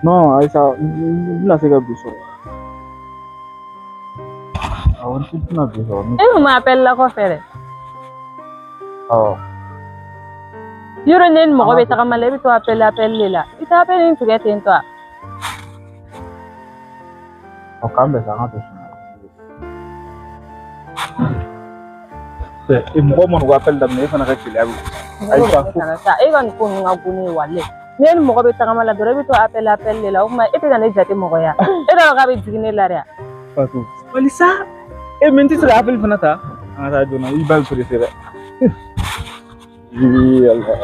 Non, Ayisa, n tɛna se ka bi sɔrɔ. Awɔ, n tɛna bi sɔrɔ. E kun bɛ appel la kɔfɛ dɛ. Awɔ. Yɔrɔ ne ni mɔgɔ bɛ tagama la, e bɛ to appel appel de la. I tɛ appel in tigɛ ten tɔ. Ɔ, k'an bɛn sa, an ka to sini. E mɔgɔ mana u ka appel daminɛ, e fana ka gɛlɛya bɛ. Ayisa, e ka nin ko ninnu ka go ne ye walayi. Ne ni mɔgɔ bɛ tagama la dɔrɔn, e bɛ to appel appel de la. O tuma e tɛ ka ne jate mɔgɔ ya. E t'a dɔn k'a bɛ jigin ne la dɛ. Fatou. Walisa, e min tɛ se ka appel fana ta. An ka taa joona, i ba bɛ pressé dɛ. Ii Allah.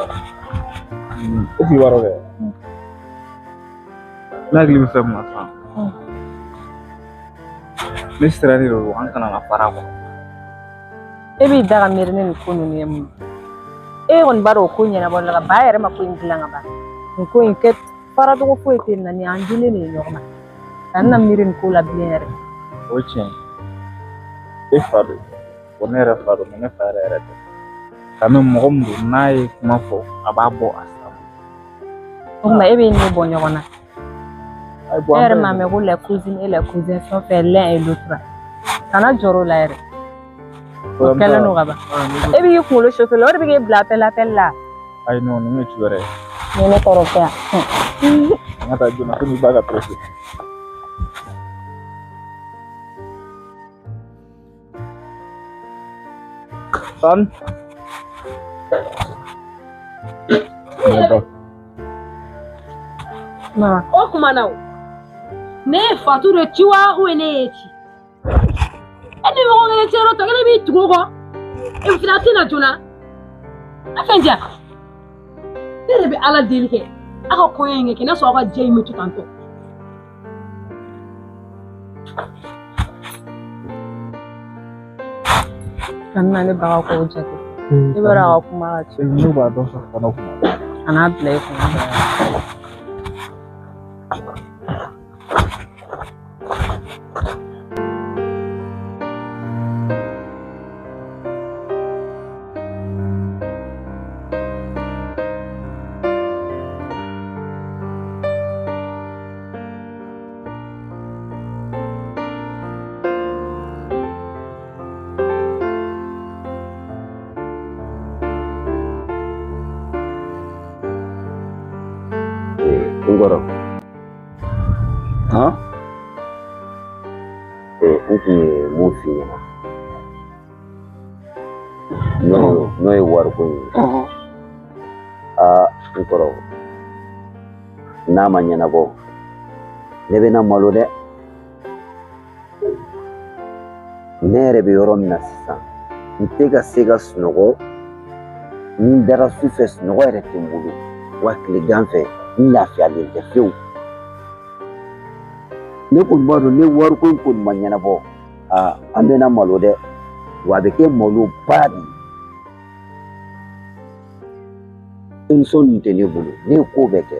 E t'i b'a dɔn dɛ. Ne hakili bɛ fɛn min na sisan. Ne sirannen de don an kana na fara kɔ. E b'i da ka miiri ne nin ko ninnu ye mun ye? E kɔni b'a dɔn o ko ɲɛnabɔli la ka ban, a yɛrɛ ma ko in dilan ka ban. Nin ko in kɛ faracogo foyi tɛ nin na, nin y'an dilen de ye ɲɔgɔn ma. Ka n na miiri nin ko la bilen yɛrɛ. O ye tiɲɛ ye. E fa don, wa ne yɛrɛ fa don, mɛ ne fa yɛrɛ yɛrɛ tɛ. Ka mɛ mɔgɔ min don n'a ye kuma fɔ, a b'a bɔ a sira ma. O tuma e bɛ ne bɔ ɲɔgɔn na. Ayi, bɔn, E an yɛrɛ bɛɛ m'a mɛn ko la cousine et les cousins sont faits l'un et l'autre. Kana jɔrɔ o la yɛrɛ. O kɛlen don ka ban. E b'i kunkolo chauffer la, o de bɛ k'e bila appel appel la. Ayi, non, nin ye ci wɛrɛ ye. Ni ne tɔɔrɔ tɛ yan. An ka taa joona komi i ba ka pressé. San. Ma. O kuma na o, ne ye Fatu de ci wa ou ne ye ci? E ni mɔgɔ kelen cɛ yɔrɔ tɔ kelen b'i tugu o kɔ. E fana tɛ na joona. A fɛn diya. Ne de bɛ Ala deli kɛ. A ka kɔɲɔ in kɛ n'a sɔrɔ aw ka jɛ in bɛ to tan tɔ. Kana ne baga k'o jate. I b'a dɔn a ka kuma ka ca. Ne b'a dɔn sa kana kuma. Kan'a bila i kunna. N kɔrɔ. Han? N kun ye mun f'i ɲɛna, n'o ye wariko in ye. Aa, n kɔrɔ, n'a ma ɲɛnabɔ, ne bɛna malo dɛ. Ne yɛrɛ bɛ yɔrɔ min na sisan, n tɛ ka se ka sunɔgɔ. N dara su fɛ, sunɔgɔ yɛrɛ tɛ n bolo, wa tilegan fɛ n lafiyalen tɛ fiyewu. Ne kɔni b'a dɔn ne wariko in kɔni ma ɲɛnabɔ, aa, an bɛna malo dɛ, wa a bɛ kɛ maloba de ye. Denmisɛn ninnu tɛ ne bolo, ne ye ko bɛɛ kɛ.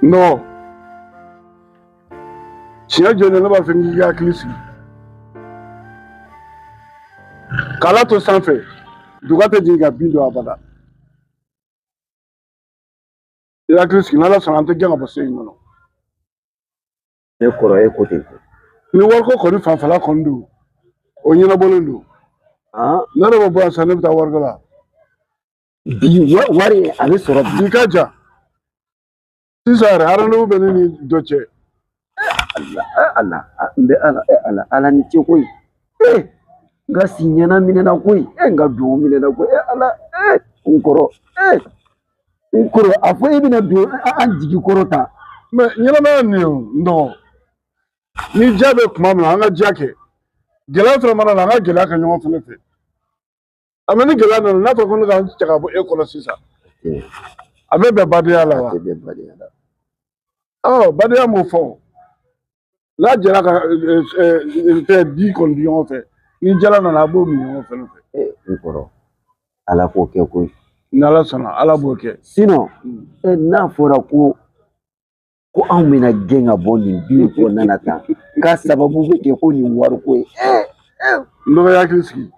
Non, tiɲɛ jɔlen, ne b'a fɛ k'i ka hakili sigi. K'Ala to sanfɛ, duga tɛ jigin ka bin don abada. I hakili sigi, n'Ala sɔnna an tɛ gɛn ka bɔ so in kɔnɔ. Ne kɔrɔ, e ko ten. Ni wariko kɔni fanfɛla kɔni don, o ɲɛnabɔlen don. Ne yɛrɛ bɛ bɔ yan sisan, ne bɛ taa wariko la. Bi wari a bɛ sɔrɔ bi. Bi ka ja. Sisan yɛrɛ, rendez-vous bɛ ne ni dɔ cɛ. Ala, Ala, n bɛ Ala, Ala, Ala ni ce koyi. N ka si ɲɛna minɛna koyi. N ka duwawu minɛna koyi. Ala, n kɔrɔ, n kɔrɔ, a fɔ e bɛna don an jigi kɔrɔ tan. Mɛ ɲɛnamaya nin ye o, n dɔgɔ. Ni diya bɛ tuma min na, an ka diya kɛ. Gɛlɛya fana mana na, an ka gɛlɛya kɛ ɲɔgɔn fana fɛ. A mɛ ni gɛlɛya nana, n'a fɔra ko ne ka n cɛ ka bɔ e kɔrɔ sisan, a bɛ bɛn badenya la wa? A tɛ bɛn badenya la. Ɔ, badenya m'o fɔ. N'a jɛra ka fɛn di kɔni di ɲɔgɔn fɛ, ni jala nana a b'o min ɲɔgɔn fɛ. N kɔrɔ, Ala k'o kɛ koyi. N'Ala sɔnna, Ala b'o kɛ. Sinon, n'a fɔra ko anw bɛna gɛn ka bɔ nin du in kɔnɔna na tan, k'a sababu bɛ kɛ ko nin wariko ye. N dɔgɔ, hakili sigi.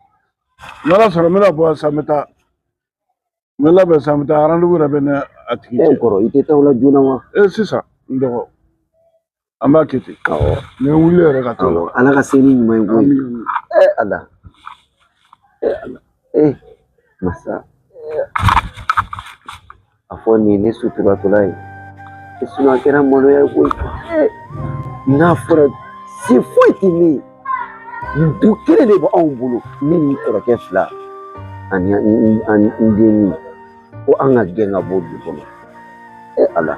N'Ala sɔnna, n bɛna bɔ sisan, n bɛ taa. N bɛ labɛn sisan, n bɛ taa rendez-vous yɛrɛ bɛ ne a tigi cɛ. E kɔrɔ i tɛ taa o la joona wa? Sisan n dɔgɔ an b'a kɛ ten. Awɔ. Ni n wuli yɛrɛ ka taa o la. Awɔ, Ala ka se ni ɲuman ye koyi. Ala. Ala. Masa. A fɔ nin ye ne suturatɔla ye. Sinɔn a kɛra maloya ye koyi. N'a fɔra se foyi tɛ ne ye. Du kelen de bɛ anw bolo, ne ni n kɔrɔkɛ fila ani n dennin, ko an ka gɛn ka bɔ du kɔnɔ. Ala,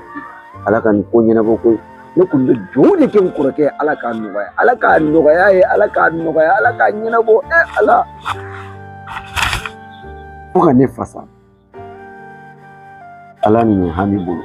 Ala ka nin ko ɲɛnabɔ koyi. Ne kun bɛ dugawu de kɛ n kɔrɔkɛ ye, Ala k'a nɔgɔya, Ala k'a nɔgɔya ye, Ala k'a nɔgɔya, Ala k'a ɲɛnabɔ. Ala. Fo ka ne fasa. Ala ni nin hami bolo.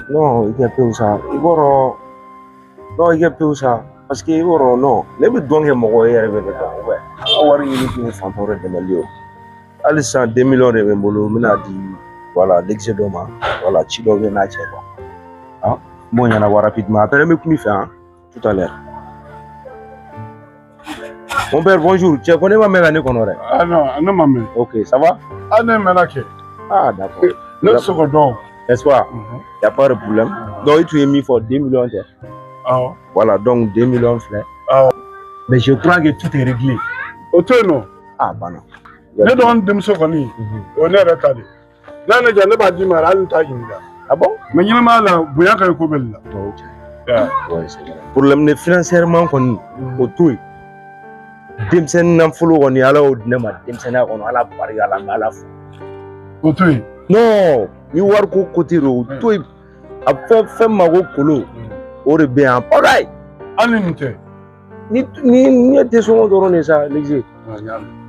Non, i kɛ pewu sa. I b'a dɔn, non, i kɛ pewu sa. Parce que i b'a dɔn, non, ne bɛ dɔn kɛ mɔgɔ ye yɛrɛ bɛ ne dɔn. An ka wari ɲini kun ye fantanw de dɛmɛli ye o. Hali sisan 2 millions de bɛ n bolo, n bɛna di, voilà, l'exe dɔ ma. Voilà, ci dɔ bɛ n'a cɛ quoi. Ah, n b'o ɲɛnabɔ rapidement. Après, n bɛ kuma i fɛ, hein, tout à l'heure. Mon père, bonjour. Cɛ, ko ne ma mɛn ka ne kɔnɔ dɛ. Ah non, ne ma mɛn. Ok, ça va? Ah, ne mɛnna kɛ. Ah, d'accord. Ne tɛ se k'o dɔn. N'est-ce pas? Il n'y a pas de problème. Donc, tu es mis pour 2 millions. Ah. Voilà, donc 2 millions, frère. Ah. Mais je crois que tout est réglé. Ok, non. Ah, bah non. Ne dɔgɔnin denmuso kɔni, o ne yɛrɛ ta de. N'a ne ja ne b'a d'i ma hali n t'a ɲininka. Ah bon? Mais ɲɛnamaya la bonya ka ɲi ko bɛɛ de la. Ok. Ouais, c'est vrai. Problème de financièrement kɔni, o to yen. Denmisɛnnin nafolo kɔni, Ala y'o di ne ma denmisɛnninya kɔnɔ, Ala barika la, n bɛ Ala fo. O to yen. Non, ni wariko côté do, o to yen. A fɔ fɛn ma ko kolo, o de bɛ yan. Pagayi. Hali ni nin tɛ. Ni ni tɛ sɔngɔ dɔrɔn de sa, Lise.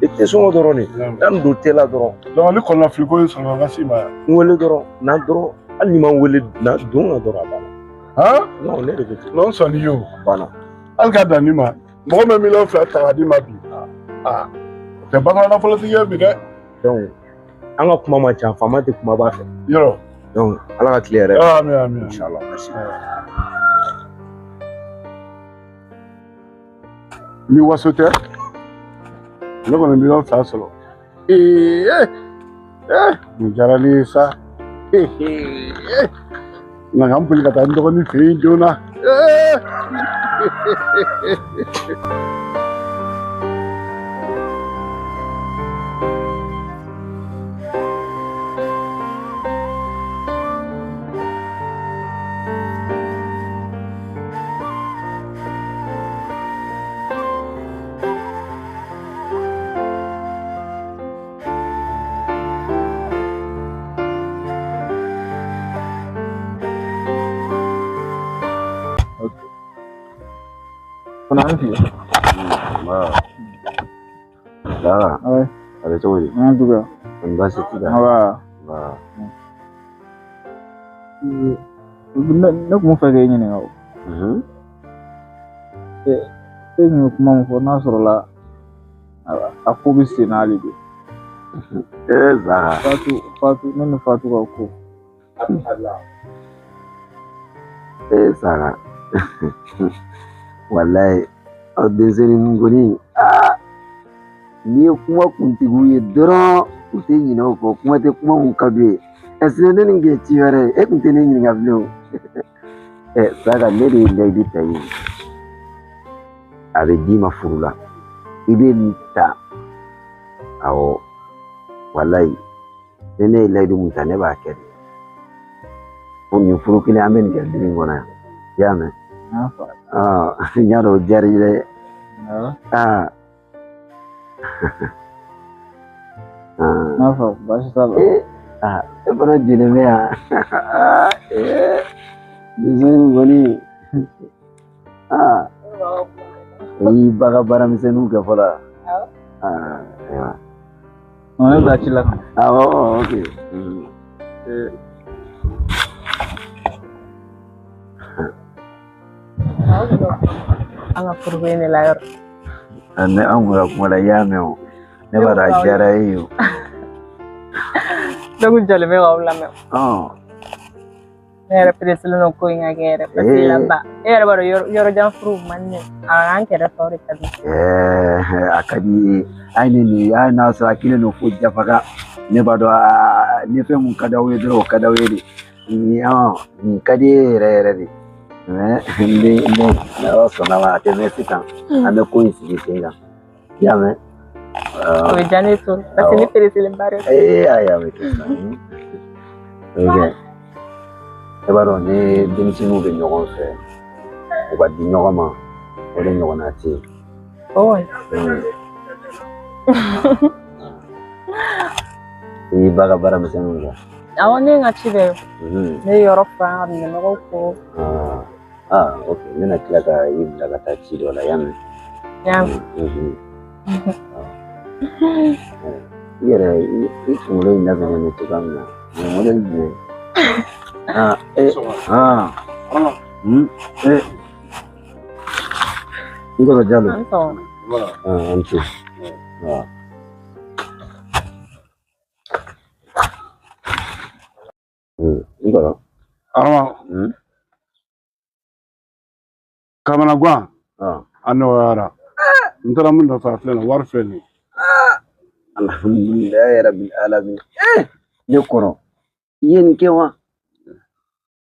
I tɛ sɔngɔ dɔrɔn de. N'an don tɛ la dɔrɔn. Donc ni kɔnɔnafili ko in sɔrɔ an ka s'i ma yan. N wele dɔrɔn, na dɔrɔn, hali ni ma n wele, na don ka dɔrɔn a banna. Han? Non, ne de bɛ ten. Non, n sɔnn'i ye o. A banna. Hali ka dan nin ma, mɔgɔ min bɛ miliyɔn 2 ta k'a d'i ma bi. Aa, o tɛ bamanan nafolotigi ye bi dɛ. Donc an ka kuma man ca, faama tɛ kuma b'a fɛ. Yɔrɔ. Donc Ala ka tile yɛrɛ. Amin, amin. Inchallah, merci. Ni waso tɛ, ne kɔni miliyɔn 2 sɔrɔ. Nin diyara ne ye sa. Nka n boli ka taa n dɔgɔnin fɛ yen joona. Lara, a bɛ cogo di? An dugu. Kɔni baasi t'i la? Nba. Nba. Ne kun fɛ k'e ɲininka o. E kun ye kuma min fɔ n'a sɔrɔla a ko bɛ sen na hali bi. Zara. Fatu, ne ni Fatu ka ko. Zara. Walayi, aw denmisɛnnin kɔni, aa n'i ye kuma kuntigiw ye dɔrɔn u tɛ ɲinɛ o kɔ, kuma tɛ kuma mun ka d'u ye. Sinɛ ne nin kɛ ci wɛrɛ ye, e kun tɛ ne ɲininka bilen o. Saka, ne de ye layidu ta ye. A bɛ d'i ma furu la, i bɛ nin ta. Awɔ, walayi, ni ne ye layidu mun ta, ne b'a kɛ de. Ko nin furu kelen an bɛ nin kɛ du in kɔnɔ yan, i y'a mɛn? N y'a dɔn o diyara i ye dɛ. N'a fɔ baasi t'a la. E fana jɛlen bɛ yan. Denmisɛnnin kɔni, i y'i ba ka baaramisɛnninw kɛ fɔlɔ. Ayiwa. Ne bɛ ci la. Awɔ, ok. An ka furuko in de la yɔrɔ. Ne an kun ka kuma la i y'a mɛn o. Ne b'a dɔn a diyara e ye o. Ne kun jɔlen bɛ k'aw lamɛn. Ne yɛrɛ pereselen don ko in ka kɛ yɛrɛ parce que la ba e yɛrɛ b'a dɔn yɔrɔ jan furu man di ne a an kɛrɛfɛ o de ka di. A ka di i ye hali ni nin hali n'a sɔrɔ a kelen don fo jafaga ne b'a dɔn ni fɛn mun ka d'aw ye dɔrɔn o ka d'aw ye de nin nin ka di e yɛrɛ yɛrɛ de mais n bɛ n'Ala sɔnna ma a tɛ mɛn sisan an bɛ ko in sigi sen kan i y'a mɛn. O bɛ diya ne ye trop parce que ne pereselen ba de don. Ee ayi a bɛ kɛ sisan o bɛ kɛ. E b'a dɔn ni denmisɛnninw bɛ ɲɔgɔn fɛ u ka di ɲɔgɔn ma o de ɲɔgɔnna tɛ yen. I y'i ba ka baara misɛnninw kɛ. Awɔ ne ye n ka ci bɛɛ ne ye yɔrɔ furan ka minɛnɔgɔw ko. Ok n bɛna tila ka i bila ka taa ci dɔ la i y'a mɛn. Y'a mɛn. I yɛrɛ i kunkolo in labɛnnen don cogoya min na nin ye mɔdɛli jumɛn ye? N kɔrɔ Jalo. An ce. N kɔrɔ. Arama. Kamanagan. A nɔgɔyara. N taara min nɔfɛ a filɛ nin ye wari filɛ nin ye. Alhamdulilayi rabil alamin. Ne kɔrɔ i ye nin kɛ wa?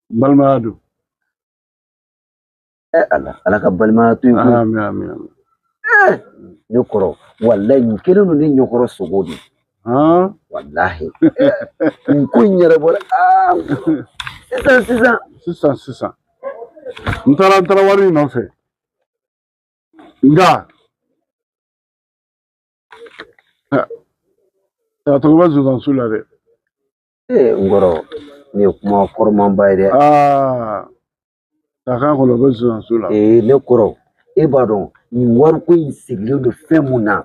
Balimaya don. Ala ala ka balimaya to yen koyi. Amin amin amin. Ne kɔrɔ walayi nin kɛlen don ne ɲɛkɔrɔ sogo de. Walahi. Nin ko in yɛrɛ bɔra sisan sisan. Sisan sisan. N taara wari in nɔfɛ. Nka a tɔgɔ bɛ zonzansu la dɛ. N kɔrɔ nin ye kuma kɔrɔmanba ye dɛ. A kan kɔnɔ o bɛ zonzansu la. Ne kɔrɔ e b'a dɔn nin wariko in sigilen don fɛn mun na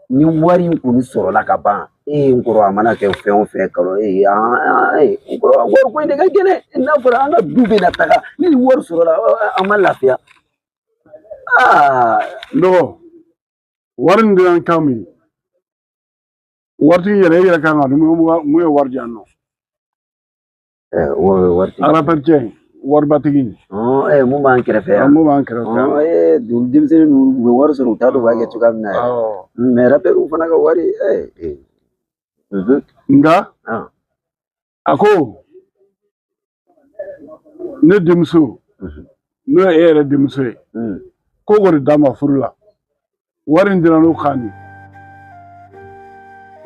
ni wari in kɔni sɔrɔla ka ban n kɔrɔ a mana kɛ fɛn o fɛn kalo n kɔrɔ wariko in de ka gɛlɛn n'a fɔra an ka du bɛ na taga ni nin wari sɔrɔla an ma lafiya. N dɔgɔ wari in dilan kan min waritigi yɛrɛ e yɛrɛ kan ka mun ye wari di yan nɔ. Waritigi. Arapɛricɛ waribatigi. Mun b'an kɛrɛfɛ yan. Mun b'an kɛrɛfɛ yan. Denmisɛnnin ninnu u bɛ wari sɔrɔ u t'a dɔn u b'a kɛ cogoya min na yɛrɛ. Mais rapɛriw fana ka wari. Nka a ko ne denmuso n'o ye e yɛrɛ denmuso ye ko k'o de d'a ma furu la wari in dira n'o kan de.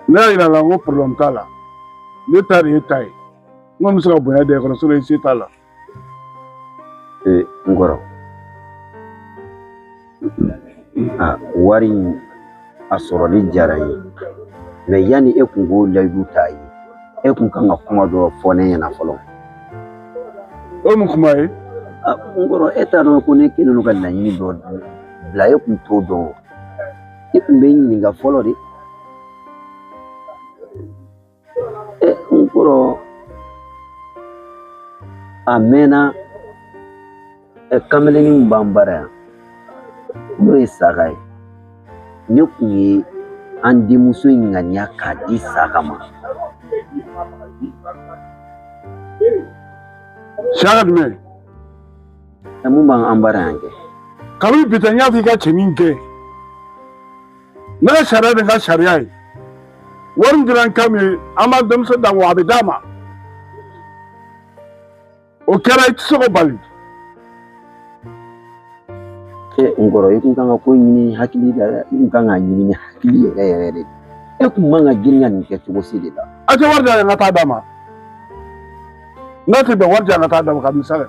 Ne y'a yira a la n ko problème t'a la ne ta de ye ta ye n kɔni bɛ se ka bonya da i kɔrɔ sinon i se t'a la. N kɔrɔ wari in a sɔrɔli diyara n ye mais yanni e kun k'o layidu ta ye e kun kan ka kuma dɔ fɔ ne ɲɛna fɔlɔ. O ye mun kuma ye? N kɔrɔ e t'a dɔn ko ne kɛlen don ka laɲini dɔ bila e kun t'o dɔn e kun bɛ n ɲininka fɔlɔ de. N kɔrɔ a mɛnna kamelennin min b'an bara yan n'o ye Saka ye ne kun ye an denmuso in ŋaniya k'a di Saka ma. Saka jumɛn? Mun b'an bara yan kɛ? Kabini bi tɛ n y'a fɔ i ka cɛnin gɛn ne ka sariya de ka sariya ye wari min dira n kan min ye an b'an denmuso d'a ma a bɛ d'a ma o kɛra i tɛ se k'o bali. N kɔrɔ i kun kan ka ko ɲini hakili la i kun kan k'a ɲini ni hakili yɛrɛ yɛrɛ de e kun man ka girin ka nin kɛ cogo si de la. A tɛ wari di yan ka taa d'a ma n'a tɛ bɛn wari di yan ka taa d'a ma ka misali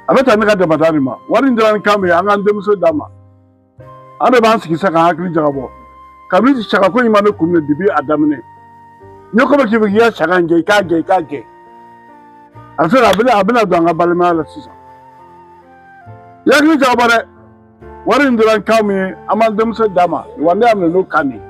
a bɛ taa ne ka damada de ma wari in dira ni kan min ye an k'an denmuso d'a ma an de b'an sigi sisan k'an hakili jagabɔ kabini sagako in ma ne kun minɛ depuis a daminɛ n ye ko bɛ k'i fɛ k'i ka saga in gɛn i k'a gɛn i k'a gɛn a bɛ se ka a bɛna don an ka balimaya la sisan. I hakili jagabɔ dɛ wari in dira kan min ye an b'an denmuso d'a ma wa ne y'a minɛ n'o kan de ye.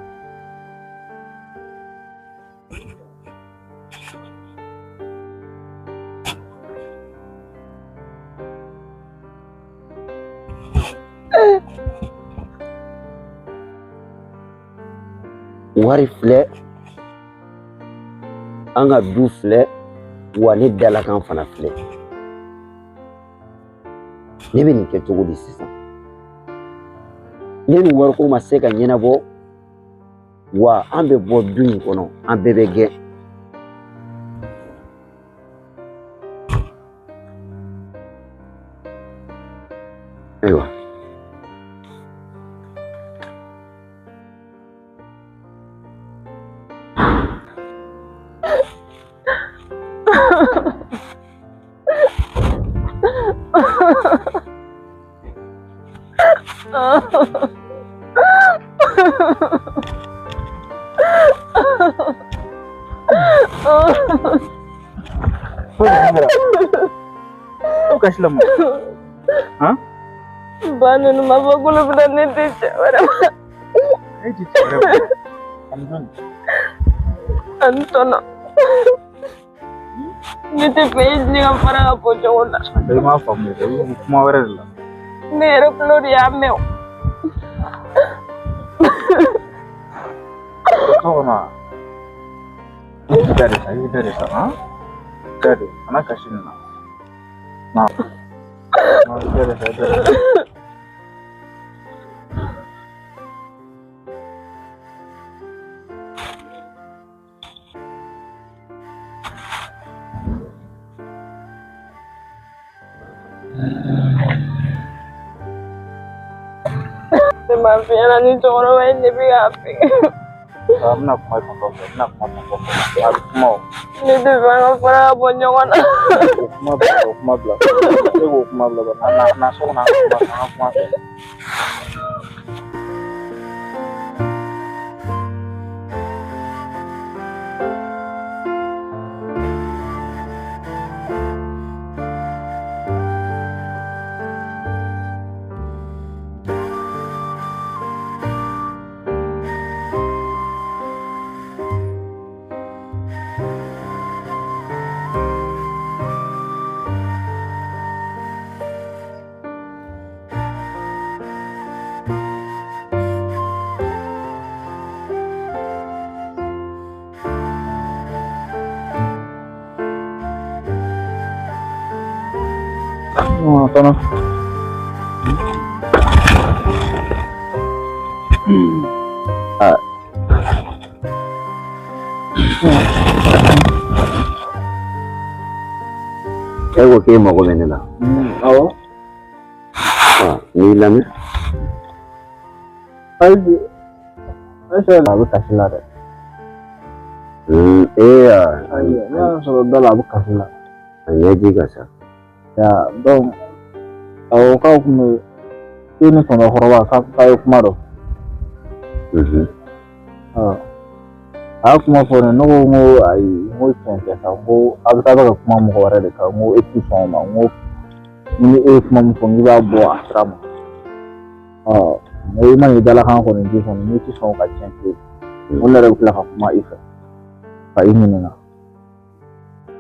Wari filɛ, an ka du filɛ, wa ne dalakan fana filɛ. Ne bɛ nin kɛ cogo di sisan? Ne ni wariko ma se ka ɲɛnabɔ, wa an bɛ bɔ du in kɔnɔ, an bɛɛ bɛ gɛn. Ayiwa. O kasi la mun? Han? Ba ninnu ma fɔ k'olu bɛna ne di cɛ wɛrɛ ma. E ti cɛ wɛrɛ ma. Ani jɔni? Ani tɔnɔ. Ne tɛ fɛ e ni ka fara ka bɔ ɲɔgɔn na. A bɛɛ m'a faamu dɛ, i bɛ kuma wɛrɛ de la. Ne yɛrɛ tulo de y'a mɛn o. So kɔnɔ wa? I b'i da de sa, i b'i da de sa, han? Da de, kana kasi nin na. Na. Na, i da de sa, i da de sa. Ne m'a f'i ɲɛna ni cɛkɔrɔba in de bɛ k'a fɛ. An bɛna kuma tɔntɔn fɛ, n bɛna kuma tɔntɔn fɛ. A bɛ kuma o. Ne tɛ fɛ an ka fara ka bɔ ɲɔgɔn na. O kuma bila, o kuma bila. E k'o kuma bila, na na so kɔnɔ an ka kuma, an ka kuma fɛ. Tɔnɔ. E ko k'e mago bɛ ne la. Awɔ. N y'i lamɛn. Ayi, Ayisa a bɛ kasi la dɛ. Ee Ayi, ne y'a sɔrɔ da la a bɛ kasi la. A ɲɛji ka sa. Ya, donc awɔ k'aw kun bɛ e ni tɔntɔnkɔrɔba k'a ye kuma dɔ. A y'a kuma fɔ ne ne ko n ko ayi, n ko tiɲɛ tɛ sa, n ko a bɛ taa bɛ ka kuma mɔgɔ wɛrɛ de kan, n ko e ti sɔn o ma, n ko ni e ye kuma min fɔ n k'i b'a bɔ a sira ma. N ko i mana i dalakan kɔni di kɔni n'i ti sɔn o ka tiɲɛ fiyewu, n ko ne yɛrɛ bɛ tila ka kuma i fɛ ka i ɲininka.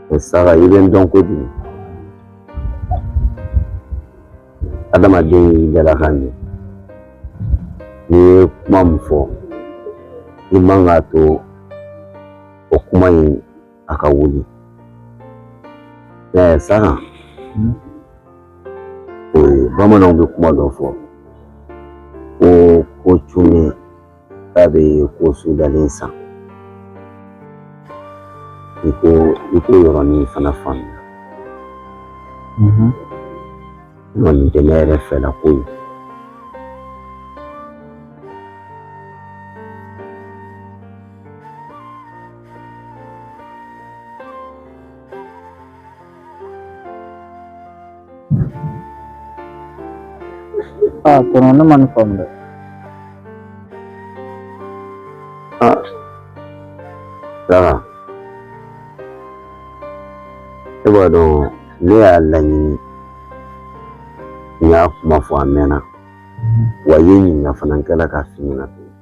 O Saka, i bɛ n dɔn kojugu. Adamaden y'i dalakan de. N'i ye kuma min fɔ, i man k'a to o kuma in a ka wuli. Saka, bamananw bɛ kuma dɔ fɔ ko ko cunnen k'a bɛ ko sudalen san. I ko yɔrɔnin fana faamuya. Nin tɛ ne yɛrɛ fɛla ko ye. Tɔnɔ ne ma nin faamu dɛ. Saka, e b'a dɔn ne y'a laɲini, n y'a kuma fɔ a mɛnna, wa i ye n ɲininka fana, n tilala k'a f'i ɲɛna tuguni.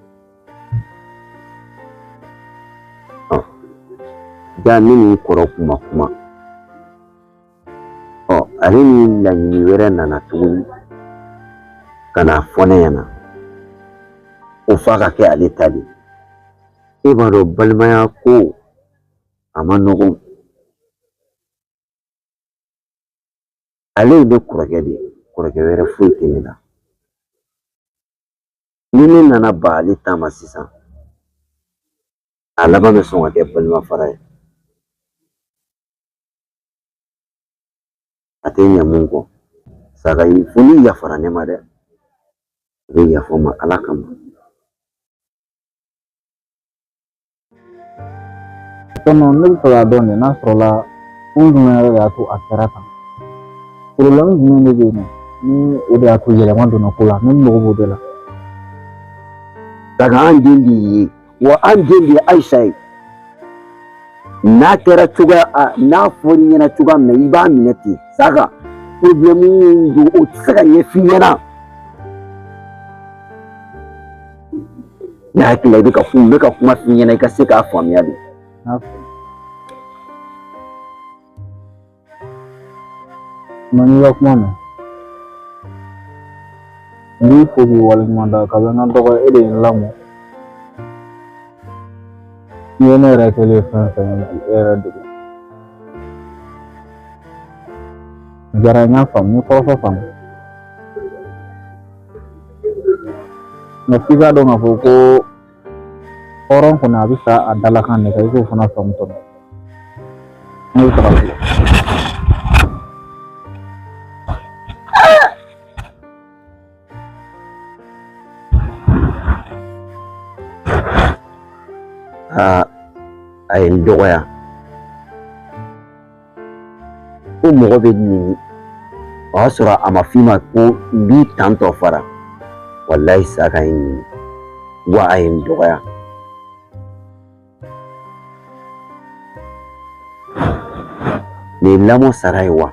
Ja ne ni n kɔrɔ kun ma kuma. Ale ni laɲini wɛrɛ nana tuguni ka n'a fɔ ne ɲɛna ko f'a ka kɛ ale ta de ye. E b'a dɔn balimaya ko a man nɔgɔn. Ale ye ne kɔrɔkɛ de ye, kɔrɔkɛ wɛrɛ foyi tɛ ne la. Ni ne nana ban ale ta ma sisan, a laban bɛ sɔn ka kɛ balima fara ye. A tɛ ɲɛ mun kɔ. Saga fo n'i yafara ne ma dɛ. I bɛ yafa n ma Ala kama. Tɔnɔ, ne bɛ fɛ k'a dɔn de n'a sɔrɔla kun jumɛn yɛrɛ de y'a to a kɛra tan. Problème jumɛn de bɛ yen nɔ ni o de y'a to yɛlɛma donna ko la? Ne mago b'o de la. Saga, an den de ye, wa an den de ye Ayisa ye. N'a kɛra cogoya a n'a fɔr'i ɲɛna cogoya min na, i b'a minɛ ten. Saga, problème min don, o tɛ se ka ɲɛf'i ɲɛna. Ne hakili la i bɛ ka kuma, n bɛ ka kuma f'i ɲɛna i ka se k'a faamuya de. N'a fɔ ma n'i ka kuma mɛn, n b'i fo k'i waleɲuman dɔn. Kabini n ka dɔgɔ, e de ye n lamɔ. N'i ye ne yɛrɛ kɛlen ye fɛn fɛn ye bi, e yɛrɛ de don. Jara, n y'a faamu, n ye kɔrɔfɔ faamu, nka f'i k'a dɔn k'a fɔ ko hɔrɔn kɔni, a bɛ sa a dalakan de kan. I k'o fana faamu tɔnɔ. Ne bɛ taga fɔlɔ. Aa, a ye n dɔgɔya ko mɔgɔ bɛ nini, o y'a sɔrɔ a ma f'i ma ko n b'i tantɔ fara. Walayi, Saga ye n nini, wa a ye n dɔgɔya. Nin ye lamɔ sara ye wa?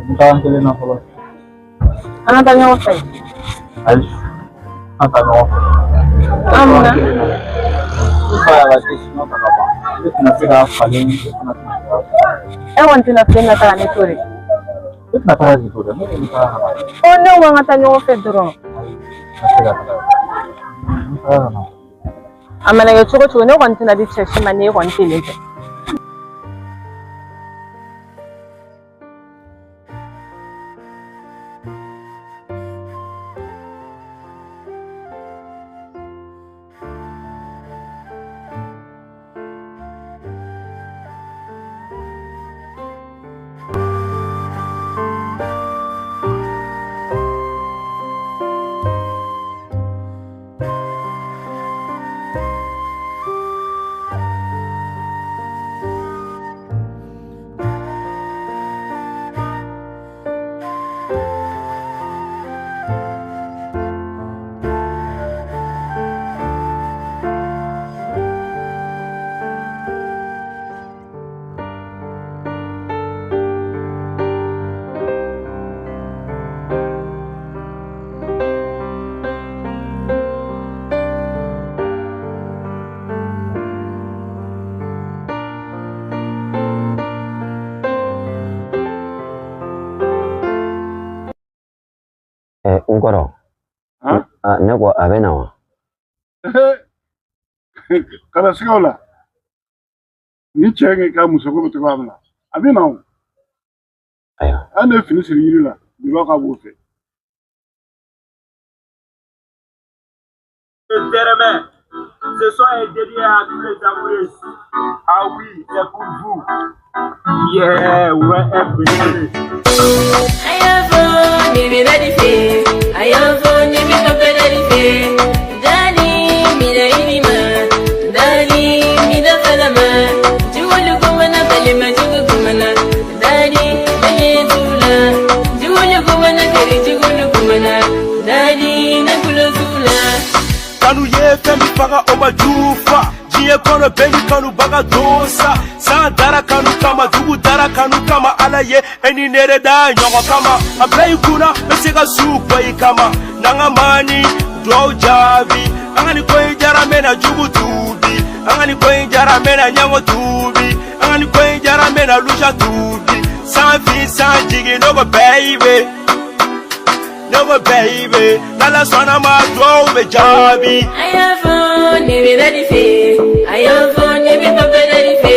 N taa n kelen na fɔlɔ. An ka taa ɲɔgɔn fɛ. Ayi, an taa ɲɔgɔn fɛ. An mun na? Ne fa y'a ka décision ta ka ban. Ne tɛna se k'a falen, ne fana tɛna se k'a falen. E kɔni tɛna filen ka taga ne to de. Ne tɛna taga k'i to dɛ, ne ko n bɛ taga ka na. Ɔ, ne ko an ka taa ɲɔgɔn fɛ dɔrɔn. Ayi, n tɛ se ka taga. N bɛ taga ka na. A mana kɛ cogo cogo, ne kɔni tɛna di cɛ si ma ni e kɔni kelen tɛ. N kɔrɔ, ne ko a bɛ na wa? Kana siga o la. Ni cɛ in ka musoko bɛ cogoya min na, a bɛ na o. Ayiwa. An de ye fini siri yiri la bi, b'a k'a b'o fɛ. Ce son est dédié à tous les amoureux. Ah oui, c'est pour vous. Yeah, ouais, un peu. Ayavo, baby, ready fit. Ayavo, ma jufa diɲɛ kɔnɔ bɛɛ ni kanubaga don sa san dara kanu kama dugu dara kanu kama ala ye e ni ne de da ɲɔgɔn kama a bila i kunna bɛ se ka su bɔ i kama n'an ka maani duwawu jaabi an ka nin ko in jara n bɛna jugu tuubi an ka nin ko in jara n bɛna ɲɛngo tuubi an ka nin ko in jara n bɛna luja tuubi san fin san jigin ne ko baby ne ko baby n'ala sɔnna ma duwawu bɛ jaabi. A y'a fɔ ne bɛ Daddy fɛ, a y'a fɔ ne bɛ Papa Daddy fɛ.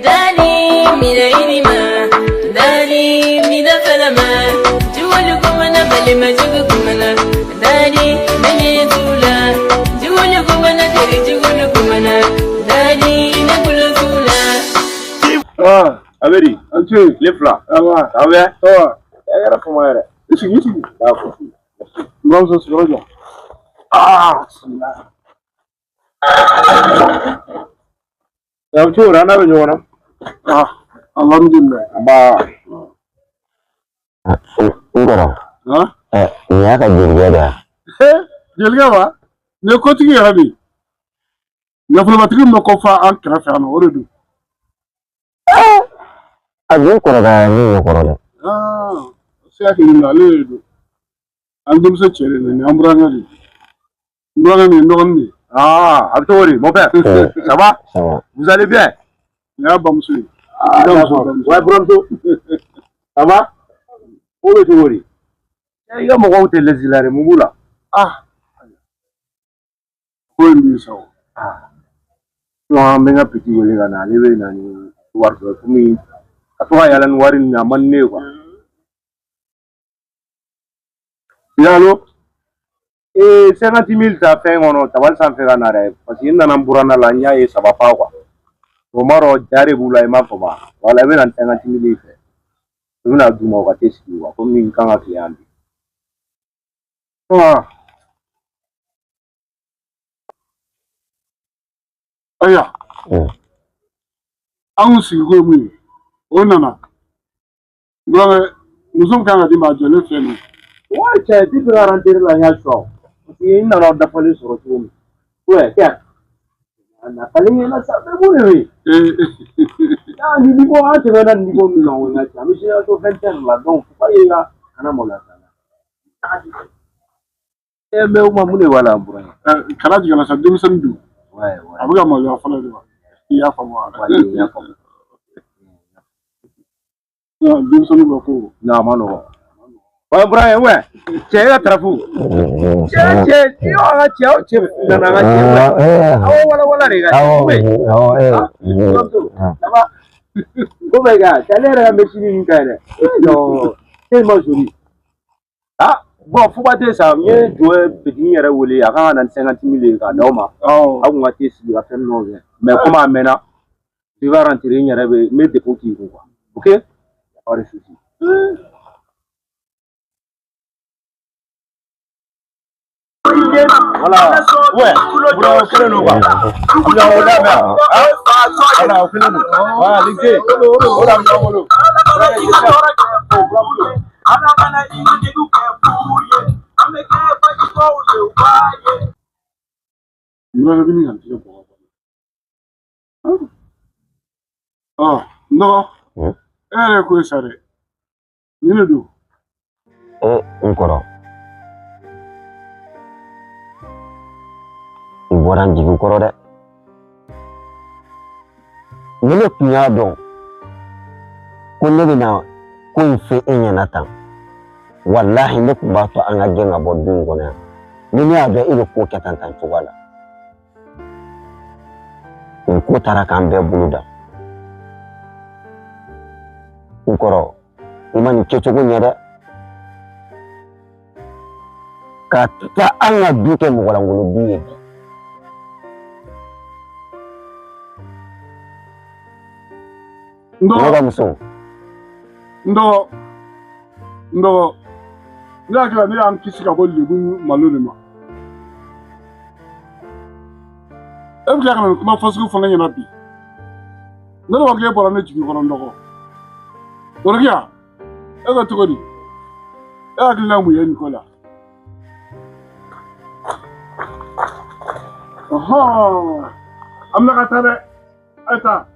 Daddy mina i ni ma, Daddy mina fana ma. Juwali kumana balima jugu kumana, Daddy ne ɲɛ t'u la. Juwali kumana teri juwali kumana, Daddy ne kulo t'u la. Ah, Abedi, an ce. Tile fila. Awa. Ça va? Ça va. E kɛra fama yɛrɛ. I sigi, i sigi. D'accord. N bamuso sigiyɔrɔ jɔ. Ah, bisimilah. A bɛ cogo di an n'a bɛ ɲɔgɔn na? Ah, alhamdulilayi. Nba. N kɔrɔ. Han? Nin y'a ka jelikɛ de ye. Jelikɛ wa? Nin ye kotigi yɛrɛ de ye. Nafolobatigi min bɛ kɔfa an kɛrɛfɛ yan nɔ, o de don. A dun kɔrɔbayara min ye kɔrɔ dɛ. Ah, se hakili la ale de don. An denmuso cɛ de don, nin y'an burankɛ de ye. N burankɛ nin ye n dɔgɔnin de ye. Ah, a bɛ cogo di mon père? Ça va? Ça va. Vous allez bien? Nin y'a bamuso ye. Ah, d'accord. Ouais, buramuso. Ça va? Ko bɛ cogo di? I ka mɔgɔw tɛ lɛsi la dɛ, mun b'u la? Ah, ko in b'i sa o. Ah. Non, an bɛ n ka petit wele ka na, ale bɛ na ni wari dɔ ye komi ka to ka yala ni wari nin ye, a man di ne ye quoi. Allo? Ee, 50 000 ta fɛn kɔnɔ tabali sanfɛ ka na dɛ, parce que n nana n buranna la n y'a ye ça va pas quoi. O m'a dɔn ja de b'u la i m'a faamu wa? Voilà, i bɛ na ni 50 000 ye fɛ. I bɛna d'u ma u ka te sigi quoi, komi n kan ka tile yan bi. Ah. Ayiwa. An kun sigi ko ye mun ye, o nana. N burankɛ, muso min kan ka d'i ma a jɔlen filɛ nin ye. Ouais, cɛ, depuis ka rentrée la n y'a choix parce que n nana dafalen sɔrɔ cogo min. Ouais, kɛ. A nafalen ɲɛna sa, mais mun de bɛ yen? Ah, nin niveau an tɛmɛna nin niveau min kan o la cɛ, an bɛ génération 21 la donc faut pas i ka kana maloya sa la. Eh, mais o ma mun de b'a la n burankɛ? Kana jigin a la sa, denmisɛnnin don. Ouais, ouais. A bɛ ka maloya fɔlɔ de wa? I y'a faamu wa? Ouais, n y'a faamu. Denmisɛnnin ka ko. Non, a ma nɔgɔn. Ouais, burankɛ, ouais. Cɛ, e ka tarafu. Cɛ, cɛ, i y'o an ka cɛ, aw cɛ nana an ka cɛ, ouais. Awɔ, wala wala de ka cɛ, ouais. Awɔ. Buramuso, ça va? Ko bɛ kɛ, cɛ, ale yɛrɛ ka mɛsini ninnu ka ɲi dɛ. Non, tellement joli. Ah, bon, fuba tɛ sa, n ye jɔ petit yɛrɛ wele, a kan ka na ni 50 000 ye k'a d'aw ma. Awɔ. Aw kun ka te sigi ka fɛn dɔw kɛ. Mais comme a mɛnna, tu vas rentrer n yɛrɛ bɛ n bɛ dépôt k'i kun quoi. Ok? Pas de souci. Voilà. Ouais. Bro, o kelen don quoi. O da bɛ yan. Voilà, o kelen don. Voilà, lycée. O da bɛ ɲɔgɔn bolo. N burankɛ bɛ nin ka n tigɛ bɔ ka bɔ. Ah, n dɔgɔ. E yɛrɛ ye ko ye sa dɛ. Nin de don. N kɔrɔ. I bɔra n jigi kɔrɔ dɛ. Ni ne tun y'a dɔn ko ne bɛna ko in fɔ e ɲɛna tan, walahi ne tun b'a to an ka gɛn ka bɔ du in kɔnɔ yan. Ni ne y'a dɔn e bɛ ko kɛ tan tan cogoya la. Nin ko taara k'an bɛɛ bolo da. N kɔrɔ, i ma nin kɛcogo ɲɛ dɛ. Ka taa an ka du kɛ mɔgɔlankolon du ye bi. N dɔgɔ. Ne ka muso. N dɔgɔ. N dɔgɔ. Ne hakili la ne y'an kisi ka bɔ lebu malo de ma. E bɛ tila ka na nin kuma fasugu fɔ ne ɲɛna bi. Ne de b'a k'e bɔra ne jigi kɔrɔ n dɔgɔ. Worokiya, e ko cogo di? E hakilina mun ye nin ko la? Ɔhɔn, an bɛna ka taa dɛ. A ye taa.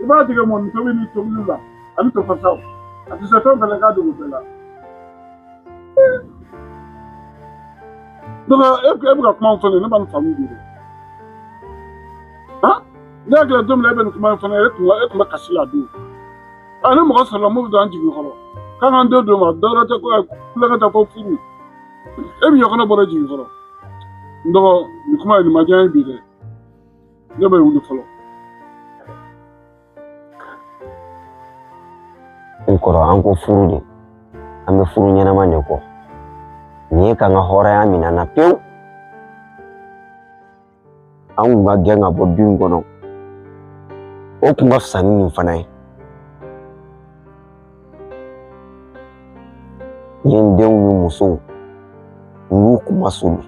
I b'a tigɛ mɔni tobi ni tobili la ani tofasaw. A tɛ se fɛn fɛn la k'a dogo bɛɛ la. Donc e bɛ ka kuma min fɔ ne ye, ne ma nin faamu bi dɛ. Han? Ne hakili la don min na e bɛ nin kuma in fɔ ne ye, e tun bɛ kasi la don. A ni mɔgɔ sɔrɔla mun bɛ don an jigi kɔrɔ. K'an k'an den d'o ma, dɔwɛrɛ tɛ ko kulonkɛ tɛ ko furu. E min ɲɔgɔnna bɔra jigi kɔrɔ. N dɔgɔ, nin kuma in nin ma diya n ye bi dɛ. Ne bɛ wuli fɔlɔ. N kɔrɔ, an ko furu de, an bɛ furu ɲɛnama de kɔ. Nin ye k'an ka hɔrɔnya minɛ an na pewu. An kun ka gɛn ka bɔ du in kɔnɔ, o kun ka fisa ni nin fana ye. N ye n denw ni musow, n y'u kuma sulu.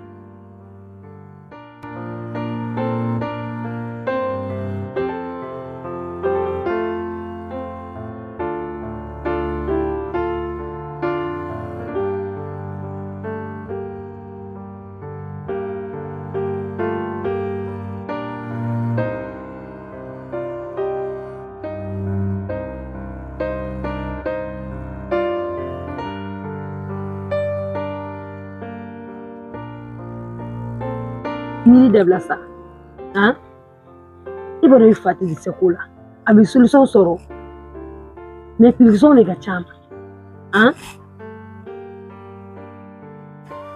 Miiri dabila sa, han, i b'a dɔn i fa tɛ dɛsɛ ko la, a bɛ solution sɔrɔ, mais pression de ka ca ma, han.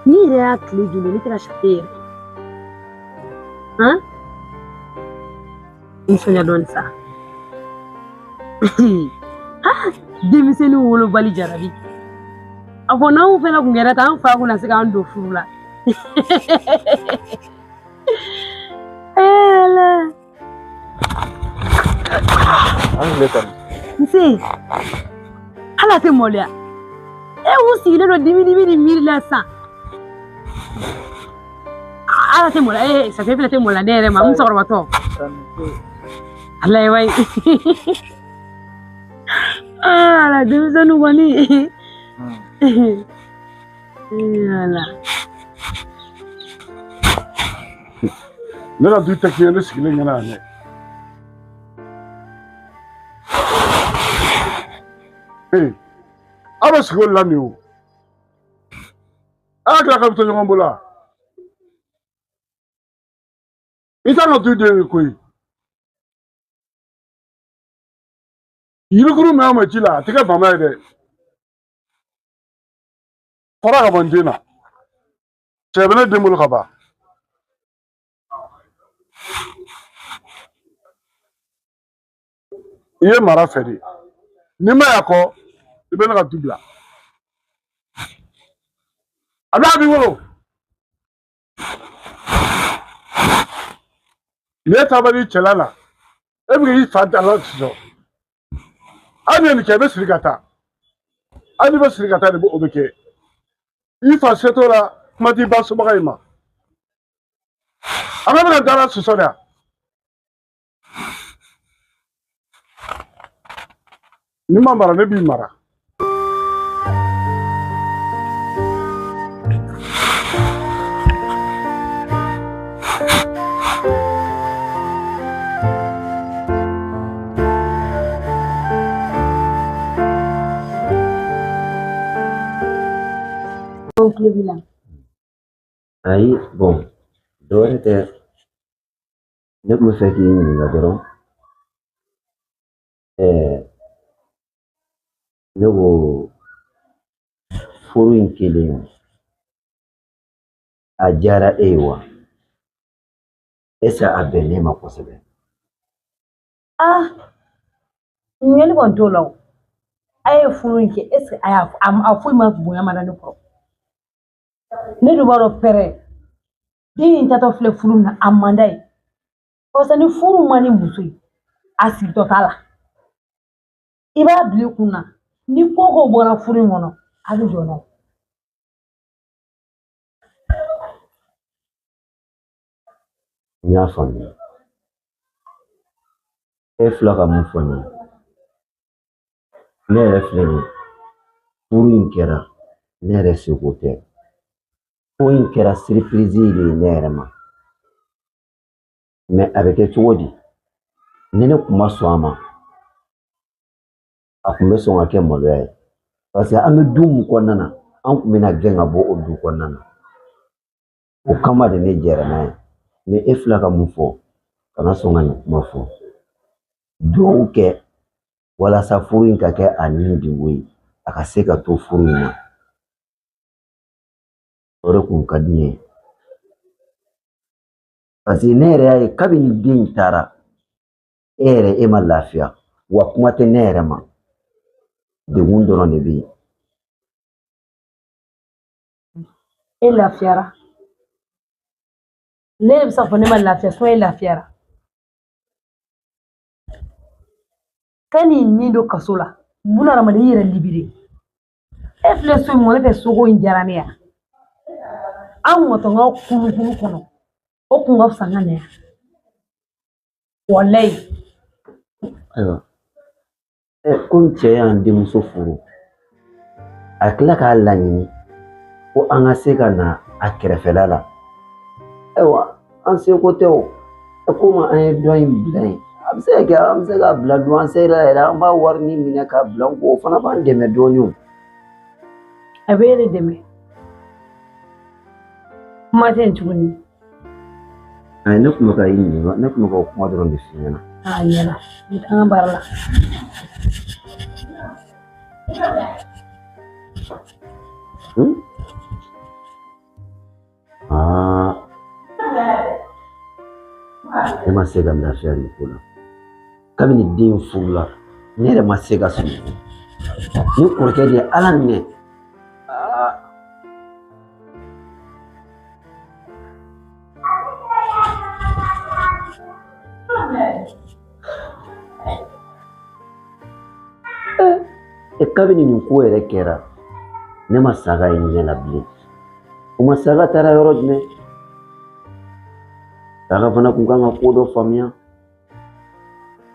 N'i yɛrɛ y'a tile joli, ne tɛ ka sate yɛrɛ, han, nisɔndiya dɔɔni sa. Denmisɛnnin wolobali jarabi. A fɔ n'anw fɛnɛ kun kɛra tan, an fa kun na se k'an don furu la. Ala. An tile kɔni. Nse, hali a tɛ maloya. E u sigilen don dimi dimi ni miiri la sisan. Ala tɛ maloya, ee safe fɛnɛ tɛ maloya ne yɛrɛ ma, n musokɔrɔbatɔ. Ala ye wayi. Ala denmisɛnninw kɔni. Ala. Ne ka du tɛ tiɲɛ, ne sigilen ɲɛna yan dɛ. Ee, aw bɛ sigi o de la nin ye o. A y'a tila k'a bɛ to ɲɔgɔn bolo wa? I t'an ka du den ye koyi. Yirikuru mɛn o mɛn ji la, a tɛ kɛ bama ye dɛ. Fara ka bɔ n den na. Cɛ bɛ ne den bolo ka ban. I ye mara fɛ de. N'i ma y'a kɔ, i bɛ ne ka du bila. A b'a b'i bolo. N'i ye taabali cɛla la, e bɛ k'i fa da la sɔsɔ. Hali ni ye nin kɛ, i bɛ siri ka taa. Hali n'i bɛ siri ka taa de, o bɛ kɛ. I fa se t'o la, kuma t'i ba sobaga in ma. A bɛ bɛna dara sɔsɔ de yan. N'i ma mara, ne b'i mara. O tulo b'i la. Ayi, bon, dɔwɛrɛ tɛ, ne tun bɛ fɛ k'i ɲininka dɔrɔn. Ne ko furu in kelen a diyara e ye wa? Est-ce a bɛnnen ma kosɛbɛ? Ah, ɲininkali kɔni t'o la o. A ye furu in kɛ, est-ce que a y'a a foyi ma bonya ma da ne kɔrɔ. Ne dun b'a dɔn pɛrɛ den in tatɔ filɛ furu min na, a man d'a ye. Parce que ni furu man di muso ye, a sigitɔ t'a la. I b'a bila i kun na, ni ko ko bɔra furu in kɔnɔ, a bɛ jɔ n'a ye. N y'a faamuya. E filɛ ka mun fɔ ne ye? Ne yɛrɛ filɛ nin ye, furu in kɛra ne yɛrɛ seko tɛ. Ko in kɛra surprise de ye ne yɛrɛ ma. Mɛ a bɛ kɛ cogo di? Ni ne kun ma sɔn a ma, a kun bɛ sɔn ka kɛ maloya ye. Parce que an bɛ du mun kɔnɔna na, an kun bɛna gɛn ka bɔ o du kɔnɔna na. O kama de ne jɛra n'a ye. Mɛ e filɛ ka mun fɔ, kana sɔn ka nin kuma fɔ. Duwawu kɛ walasa furu in ka kɛ a ni degun ye, a ka se ka to furu in na. O de kun ka di ne ye. Parce que ne yɛrɛ y'a ye kabini den in taara, e yɛrɛ e ma lafiya, wa kuma tɛ ne yɛrɛ ma. Degun dɔrɔn de bɛ yen. E lafiyara. Ne de bɛ se k'a fɔ ne ma lafiya, e lafiyara. Ka n'i ni don kaso la, buna hadamaden i yɛrɛ libere. E filɛ so in kɔnɔ, ne fɛ soko in diyara ne ya. An kun ka to an ka kulukulu kɔnɔ, o kun ka fisa n ka na yan. Walayi. Ayiwa, komi cɛ y'an denmuso furu, a tila k'a laɲini ko an ka se ka na a kɛrɛfɛla la. Ayiwa, an seko tɛ o. Komi an ye dɔ in bila yen, a bɛ se ka kɛ an bɛ se k'a bila luwanse la yɛrɛ, an b'a wari min minɛ k'a bila an kun, o fana b'an dɛmɛ dɔɔnin o. A bɛ e de dɛmɛ. Kuma tɛ yen tuguni. Ayi, ne tun bɛ ka i ɲininka, ne tun bɛ ka o kuma dɔrɔn de f'i ɲɛna. A ɲɛna, n bɛ taa n ka baara la. Aa, ne ma se ka lafiya nin ko la. Kabini den furula, ne yɛrɛ ma se ka sunɔgɔ. Ne kɔrɔkɛ de ye Ala minɛ. Aa. E kabini nin ko yɛrɛ kɛra, ne ma saga ye ɲɛ la bilen. O ma saga taara yɔrɔ jumɛn? Saga fana kun kan ka ko dɔ faamuya.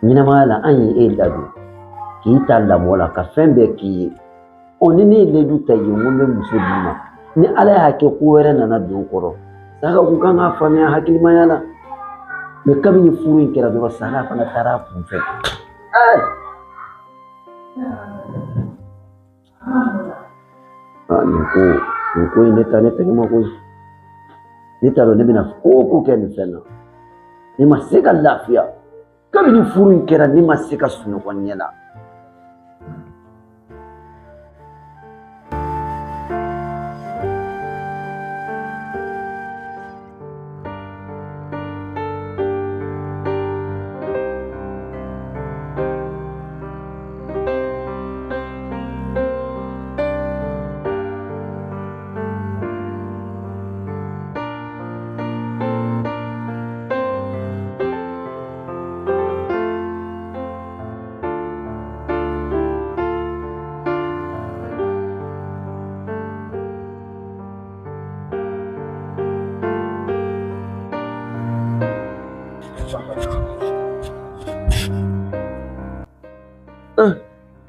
Ɲɛnamaya la, an ye e ladon, k'i ta lamɔ la, ka fɛn bɛɛ k'i ye. Ɔ ni ne ye layidu ta i ye, n ko n bɛ muso d'i ma. Ni Ala y'a kɛ ko wɛrɛ nana don o kɔrɔ, saga kun kan k'a faamuya hakilimaya la. Mɛ kabini furu in kɛra dɔrɔn, saga fana taara a kun fɛ. Nin ko in ne ta ne tɛgɛ ma koyi. Ne t'a dɔn ne bɛna ko o ko kɛ nin fɛn na. Ne ma se ka lafiya. Kabini furu in kɛra, ne ma se ka sunɔgɔ ɲɛ la.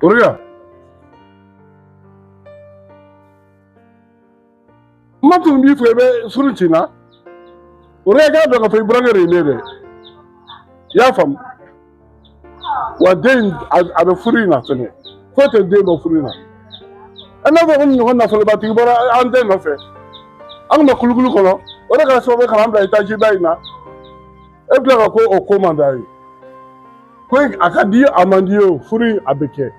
Kɔrɔkɛ, ma tun b'i fɛ i bɛ furu ci n na. Kɔrɔkɛ k'a dɔn k'a fɔ i burankɛ de ye ne ye dɛ. I y'a faamu? Wa den a bɛ furu in na fɛnɛ. Foyi tɛ den bɔ furu in na. E n'a fɔ ko nin ɲɔgɔn nafolobatigi bɔra an den nɔfɛ. An kun bɛ kulukulu kɔnɔ. O de kɛra sababu ye ka n'an bila etazi ba in na. E bɛ tila ka ko o ko man d'a ye. Ko a ka di a man di ye o, furu in a bɛ kɛ.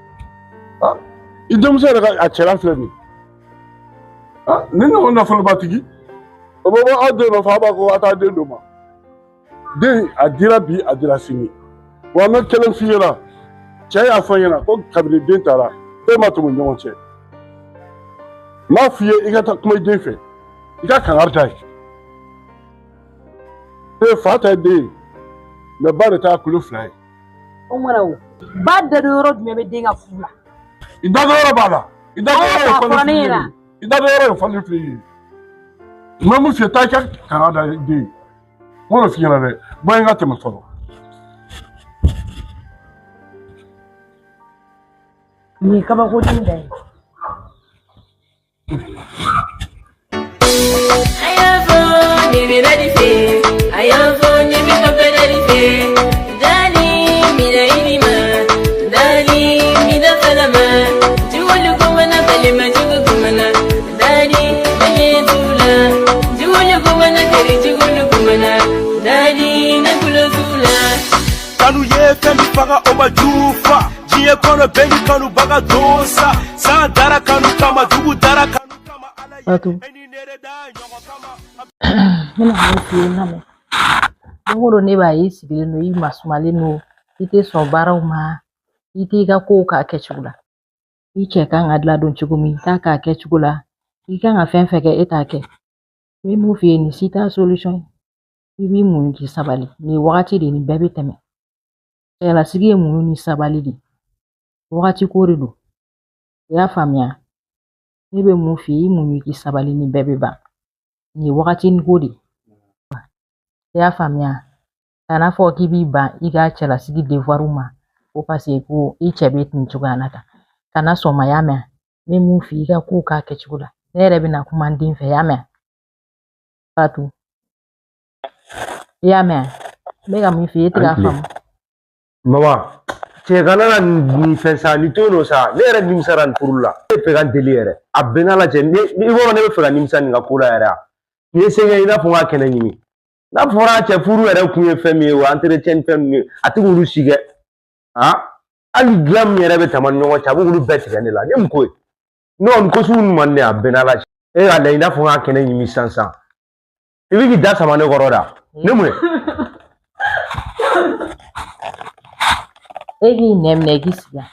I denmuso yɛrɛ ka a cɛla filɛ nin ye. Nin ɲɔgɔn nafolobatigi, o bɛ bɔ aw den nɔfɛ, aw b'a ko a t'a den d'o ma. Den a dira bi, a dira sini. Wa n bɛ kelen f'i ɲɛna, cɛ y'a fɔ n ɲɛna ko kabini den taara, fɛn ma tɛmɛ ɲɔgɔn cɛ. N b'a f'i ye i ka taa kuma i den fɛ, i ka kangari d'a ye. E fa ta ye den ye, mɛ ba de ta ye kulo fila ye. O mara o, ba dadon yɔrɔ jumɛn bɛ den ka furu la? I dadon yɔrɔ b'a la. I dadon yɔrɔ ye fɔlɔ fili ye. I dadon yɔrɔ ye fɔlɔ fili ye. N bɛ mun f'i ye, taa i ka kangari da den ye. N b'o de f'i ɲɛna dɛ. Bɔ n ka tɛmɛ fɔlɔ. Nin ye kabakoden da ye. A y'a fɔ ne bɛ Dadi fɛ, a y'a fɔ ne bɛ Papa. Kanu ye fɛn min faga o ma jufa. Diɲɛ kɔnɔ bɛɛ ni kanubaga don sa. San dara kanu kama, dugu dara kanu kama. Ala ye Fatou e ni ne de da ɲɔgɔn kama. N bɛna mun f'i ye n lamɛn. Don o don ne b'a ye i sigilen don, i masumalen don, i tɛ sɔn baaraw ma, i t'i ka kow k'a kɛcogo la. I cɛ kan ka ladon cogo min, i t'a k'a kɛcogo la. I kan ka fɛn fɛn kɛ, e t'a kɛ. N bɛ mun f'i ye, nin si t'a solution ye. I b'i muɲu k'i sabali. Nin ye wagati de ye, nin bɛɛ bɛ tɛmɛ. Cɛlasigi ye muɲu ni sabali de ye. Wagati ko de don. I y'a faamuya? Ne bɛ mun f'i ye, i muɲu k'i sabali, nin bɛɛ bɛ ban. Nin ye wagatinin ko de ye. I y'a faamuya? Kana fɔ k'i b'i ban i ka cɛlasigi devoir ma ko paseke ko i cɛ bɛ nin cogoya la tan. Kana sɔn ma, y'a mɛn? N bɛ mun f'i ye, i ka kow k'a kɛcogo la. Ne yɛrɛ bɛna kuma n den fɛ, y'a mɛn? Fatou, i y'a mɛn? N bɛ ka mun f'i ye, e tɛ k'a faamu. Mama, cɛ kana na nin fɛn sa, nin to yen nɔ sa. Ne yɛrɛ nimisara nin furu la. Ne bɛ fɛ ka n deli yɛrɛ. A bɛɛ n'Ala cɛ, ne i b'a dɔn ne bɛ fɛ ka nimisa nin ka ko la yɛrɛ. Nin ye sɛgɛn i n'a fɔ n ka kɛnɛ ɲimi. N'a fɔra cɛ furu yɛrɛ kun ye fɛn min ye, o entretien ni fɛn ninnu ye, a tɛ k'olu si kɛ. Hali dilan min yɛrɛ bɛ tama ni ɲɔgɔn cɛ, a b'olu bɛɛ tigɛ ne la. Ne mun ko ye? Non, nin ko sugu ninnu man di ne ye, a bɛɛ n'Ala cɛ. E k'a lajɛ i n'a fɔ n ka kɛnɛ ɲimi sisan sisan. I bɛ k'i da sama ne kɔrɔ da. Ne mun ye? E k'i nɛn minɛ i k'i sigi yan.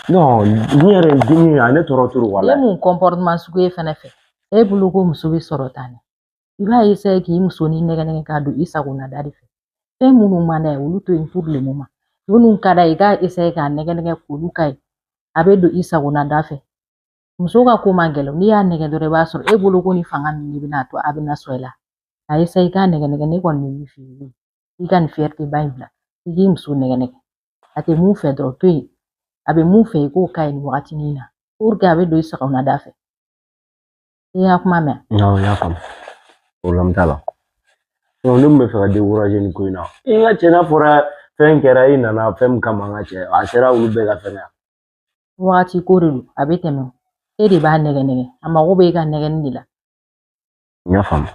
Non, ni yɛrɛ ye dimi ye, a ne tɔɔrɔ trop I ye walayi. mun comportement sugu ye fɛnɛ fɛ? E bolo ko muso bɛ sɔrɔ tan de. I b'a essayer k'i musonin nɛgɛ nɛgɛ k'a don i sagona da de fɛ. Fɛn minnu man d'a ye, olu to yen pour le moment. Minnu ka d'a ye, i k'a essayer k'a nɛgɛ nɛgɛ k'olu ka ye. A bɛ don i sagona da fɛ. Muso ka ko man gɛlɛn, n'i y'a nɛgɛ dɔrɔn i b'a sɔrɔ e bolo ko ni fanga min de bɛna to a bɛna sɔn i la. A essayer i k'a nɛgɛ nɛgɛ, ne kɔni bɛ min f'i ye, i ka nin fierté ba in bila. I k'i muso nɛgɛ nɛgɛ. A tɛ mun fɛ dɔrɔn to yen. A bɛ mun fɛ i k'o k'a ye nin wagatinin na. Pour que a bɛ don i sagona da fɛ. I y'a kuma mɛn? Non, n y'a faamu. Problème t'a la. Non, ne tun bɛ fɛ ka décourager nin ko in na. I ka cɛ n'a fɔra fɛn kɛra i nana fɛn min kama n ka cɛ, a sera olu bɛɛ ka fɛn. Wagati ko de don, a bɛ tɛmɛ. E de b'a nɛgɛ nɛgɛ. A mago bɛ e ka nɛgɛnni de la. N y'a faamu.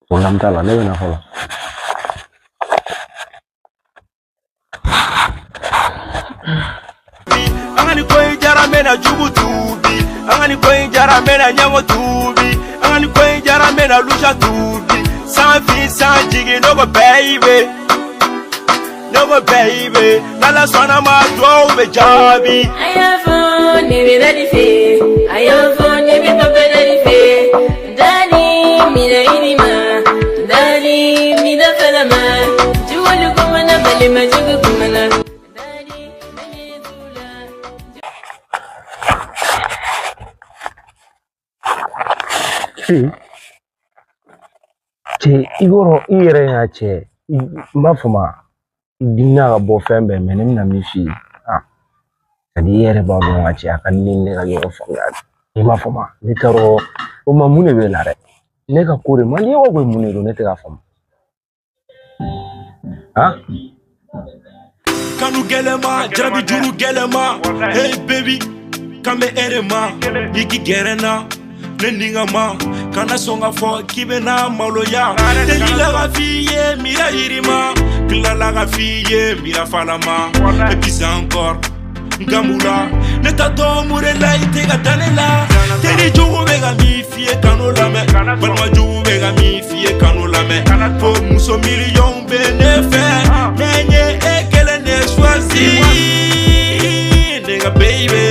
Problème t'a la, ne bɛ na fɔlɔ. An ka nin ko in jara n bɛna jugu tubi. An ka nin ko in jara n bɛna ɲɛngo tubi. An ka nin ko in jara n bɛna lusa tubi. San fin san jigin ne ko baby. Ne ko baby. N'Ala sɔnna ma duwawu bɛ jaabi. A y'a fɔ ne bɛ dadi fɛ, a y'a fɔ ne bɛ papa dadi fɛ. Dadi mina i ni ma, dadi mina fana ma. Juwali kumana balima jugu kumana. Dadi mene tula. Cɛ i yɔrɔ i yɛrɛ y'a cɛ n b'a fɔ ma i dimina ka bɔ fɛn bɛɛ mɛ ne bɛna min f'i ye ani i yɛrɛ b'a dɔn ka cɛ a ka di ne ka ɲɔgɔn faamuya i m'a fɔ ma ne t'a dɔn o ma mun de bɛ na dɛ ne ka ko de man di ye ko mun de don ne tɛ k'a faamu. Kanu gɛlɛma, jarabi juru gɛlɛma. Hey baby, kan bɛ e de ma. I k'i gɛrɛ n na, ne ni ka ma. Kana sɔn ka fɔ k'i bɛ na maloya. Delila ka f'i ye mira yirima. Tilala ka f'i ye mira falama. Et puis encore, ngamula. Ne t'a dɔn mun de la i tɛ ka da ne la. Teri jugu bɛ ka min f'i ye kanu lamɛn. Balima jugu bɛ ka min f'i ye kanu lamɛn. Fo muso miliyɔn bɛ ne fɛ. Mais n ye e kelen de choisi. Ne ka baby.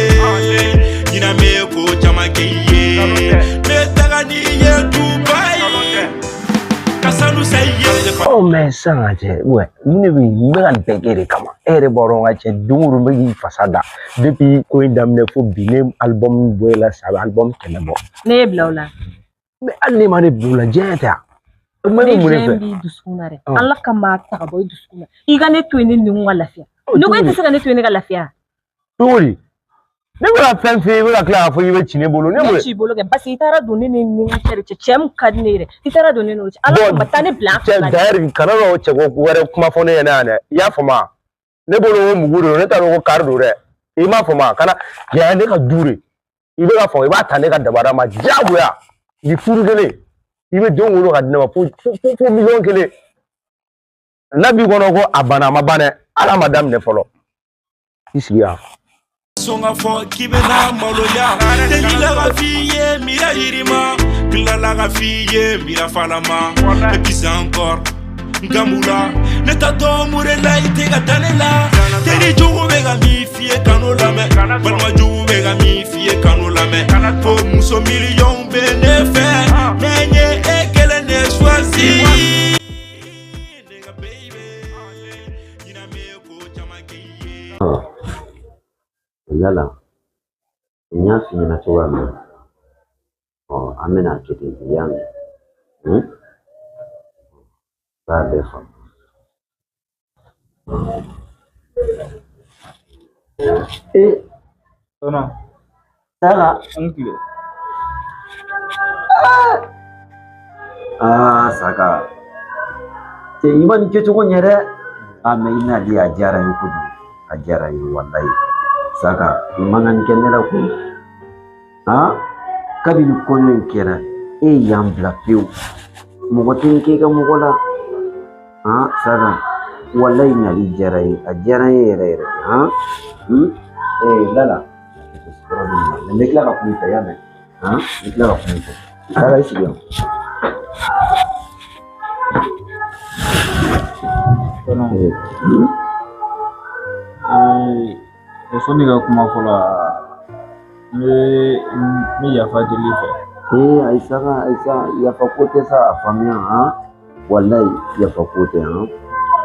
Ɲinɛ bɛ ko caman kɛ i ye. Ne taga n'i ye Dubaï. Ka sanu sa i ye. Ɔ mɛ sisan ka cɛ wɛ mun de bɛ yen n bɛ ka nin bɛɛ kɛ de kama e yɛrɛ b'a dɔn ka cɛ don o don n bɛ k'i fasa da depuis ko in daminɛ fo bi ne album bɔ e la sisan a bɛ album 100 bɔ. Ne ye bila o la. Mɛ hali ne ma ne bila o la diɲɛ tɛ yan. O ma e bɛ mun de Ne fɛ? b'i dusukun na dɛ. Ala kama ta ka bɔ i dusukun na. I ka ne to yen ne ni ka lafiya. Ne ko e tɛ se ka ne to yen ne ka lafiya. Cogo di? Ne bɛ ka fɛn f'i ye i bɛ ka tila k'a fɔ k'i bɛ ci ne bolo ne Ne ci bolo kɛ parce que i taara don ne ni n cɛ de cɛ cɛ min ka di ne ye dɛ i taara don ne n'o cɛ Ala kama taa ne bila an cɛ fila de. d'ailleurs kana na o cɛ ko wɛrɛ kuma fɔ ne ɲɛna yan dɛ i y'a faamu wa ne bolo ko mugu de don ne t'a dɔn ko kari don dɛ i m'a faamu wa kana yan ne ka du de i bɛ ka faamu i b'a ta ne ka dabada ma diyagoya ni furu kelen i bɛ denw wolo ka di ne ma fo fo fo 1,000,000. N'a b'i kɔnɔ ko a banna, a ma ban dɛ, hali a ma daminɛ fɔlɔ. I sigi yan. Sɔn ka fɔ k'i bɛna maloya, delila ka f'i ye mira yirima, tilala ka f'i ye mira falama. Et puis c'est encore Gamula, ne t'a dɔn mun de la i tɛ ka da ne la. Teri jugu bɛ ka min f'i ye kan'o lamɛn, balima jugu bɛ ka min f'i ye kan'o lamɛn. Fo muso miliyɔn bɛ ne fɛ, mais n ye e kelen de choisi. Ne ka baby, ɲinɛ bɛ ko caman kɛ i ye. Yala n y'a f'i ɲɛna cogoya min na, ɔ an bɛna kɛ ten, i y'a mɛn? B'a bɛɛ faamu. Ee. Tɔnɔ. Saka. An tile. Aa Saka, cɛ i ma nin kɛcogo ɲɛ dɛ. A mɛ i nali a diyara n ye kojugu, a diyara n ye walayi. Saka, i man ka nin kɛ ne la koyi. Han, kabini kɔɲɔ in kɛra e y'an bila pewu, mɔgɔ tɛ nin kɛ i ka mɔgɔ la. Han Saka, walayi nali diyara n ye, a diyara n ye yɛrɛ yɛrɛ. Han, ee Lala, yɔrɔ bɛ nin na, n bɛ tila ka kuma i fɛ, i y'a mɛn? Han, n bɛ tila ka kuma i fɛ. Saka, i sigi yan. Tɔnɔ. Ee, sɔnni ka kuma fɔlɔ, n bɛ yafa deli i fɛ. Ee ayi Saka, ayi sa, yafa ko tɛ sa, a faamuya. Han, walayi yafa ko tɛ. Han,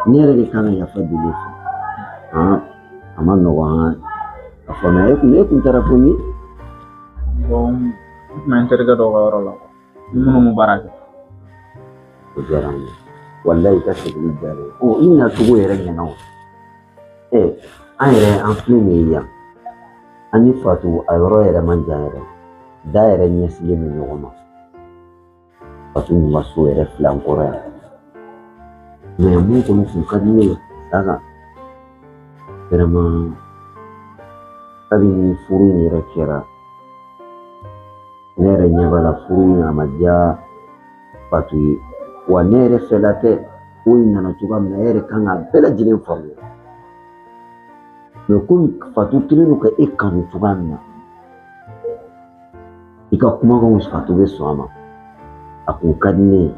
ne yɛrɛ de kan ka yafa deli i fɛ. Han, a ma nɔgɔn. Han, a faamuya. E kun taara fo min? Bon, n tun bɛ n terikɛ dɔw ka yɔrɔ la, ni minnu bɛ baara kɛ. O diyara n ye walayi, i ka segin diyara n ye. Ɔ, i nacogo yɛrɛ ɲɛna o. Ɛ, an yɛrɛ an filɛ nin ye yan, an ni Fatu a yɔrɔ yɛrɛ man jan yɛrɛ, da yɛrɛ ɲɛsilen bɛ ɲɔgɔn ma. Fatu ninnu ka so yɛrɛ filɛ an kɔrɔ yan. Mɛ mun kɔni kun ka di ne ye Saka, vraiment, kabini furu in yɛrɛ kɛra, ne yɛrɛ ɲɛ b'a la furu in a ma diya Fatu ye. Wa ne yɛrɛ fɛla tɛ, ko in nana cogoya min na, e yɛrɛ kan k'a bɛɛ lajɛlen faamuya. Mɛ komi Fatu kɛlen don ka e kanu cogoya min na, i ka kumakanw Fatu bɛ sɔn a ma. A kun ka di ne ye,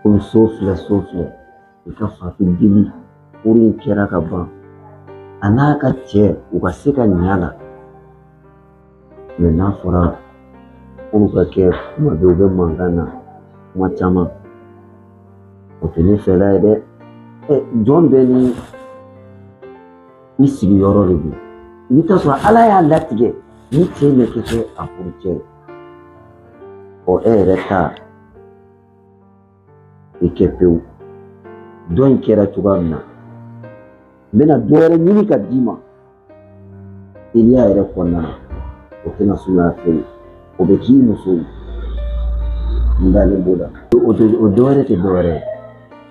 komi so filɛ, so filɛ, i ka Fatu deli, furu in kɛra ka ban, a n'a ka cɛ u ka se ka ɲa a la. Mɛ n'a fɔra furu ka kɛ, kuma bɛɛ u bɛ mankan na, kuma caman, o tɛ ne fɛla ye dɛ. Ɛ, jɔn bɛɛ ni i sigiyɔrɔ de don. I bɛ taa sɔrɔ Ala y'a latigɛ ni cɛ in bɛ kɛ a furucɛ ye. Ɔ, e yɛrɛ ta i kɛ pewu. Dɔ in kɛra cogoya min na, n bɛna dɔ wɛrɛ ɲini ka d'i ma teliya yɛrɛ kɔnɔna na, o tɛna sumaya fewu, o bɛ k'i muso ye. N dalen b'o la. O dɔ wɛrɛ tɛ dɔ wɛrɛ ye.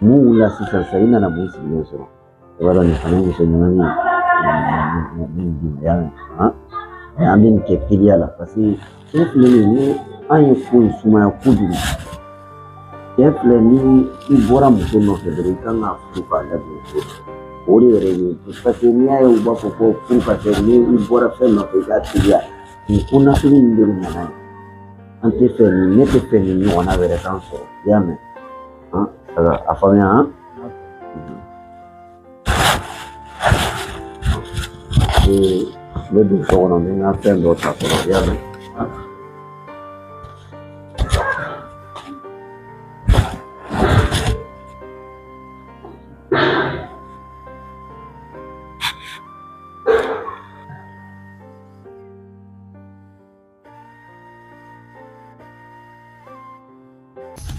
Mun wulila sisan sisan, i nana mun sigilen sɔrɔ? I b'a dɔn nin fana ye muso ɲuman ye, n bɛ nin d'i ma, i y'a mɛn? Han, an bɛ nin kɛ teliya la, parce que cɛ filɛ nin ye, ni an ye ko in sumaya kojugu. Cɛ filɛ, ni i bɔra muso nɔfɛ dɔrɔn, i kan k'a furu k'a ladon so. O de yɛrɛ ye, parce que n'i y'a ye u b'a fɔ ko furu ka kɛ, ni i bɔra fɛn nɔfɛ, i k'a teliya. Nin ko nasugu ninnu de bɛ na n'a ye. An tɛ fɛ nin, ne tɛ fɛ nin ɲɔgɔnna wɛrɛ k'an sɔrɔ, i y'a mɛn? Han, a faamuya. Han, n bɛ don so kɔnɔ, n bɛ n ka fɛn dɔ ta fɔlɔ, i y'a mɛn?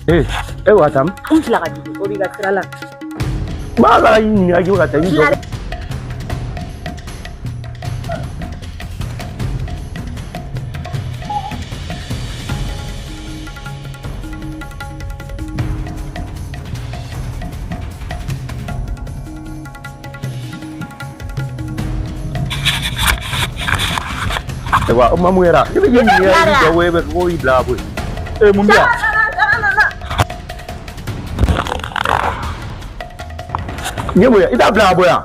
Ee, e bɛ ka taa min? N fila ka jigin, o b'i ka sira la. N b'a la ka i ɲininka k'i bɛ ka taa i jɔ. Ayiwa, o ma mun kɛra? Ne bɛ k'i ɲininka, i b'i jɔ ko e bɛ ko y'i bila ka bɔ yen. Ee, mun bɛ yan? Nin ye mun ye? I t'a bila ka bɔ yan.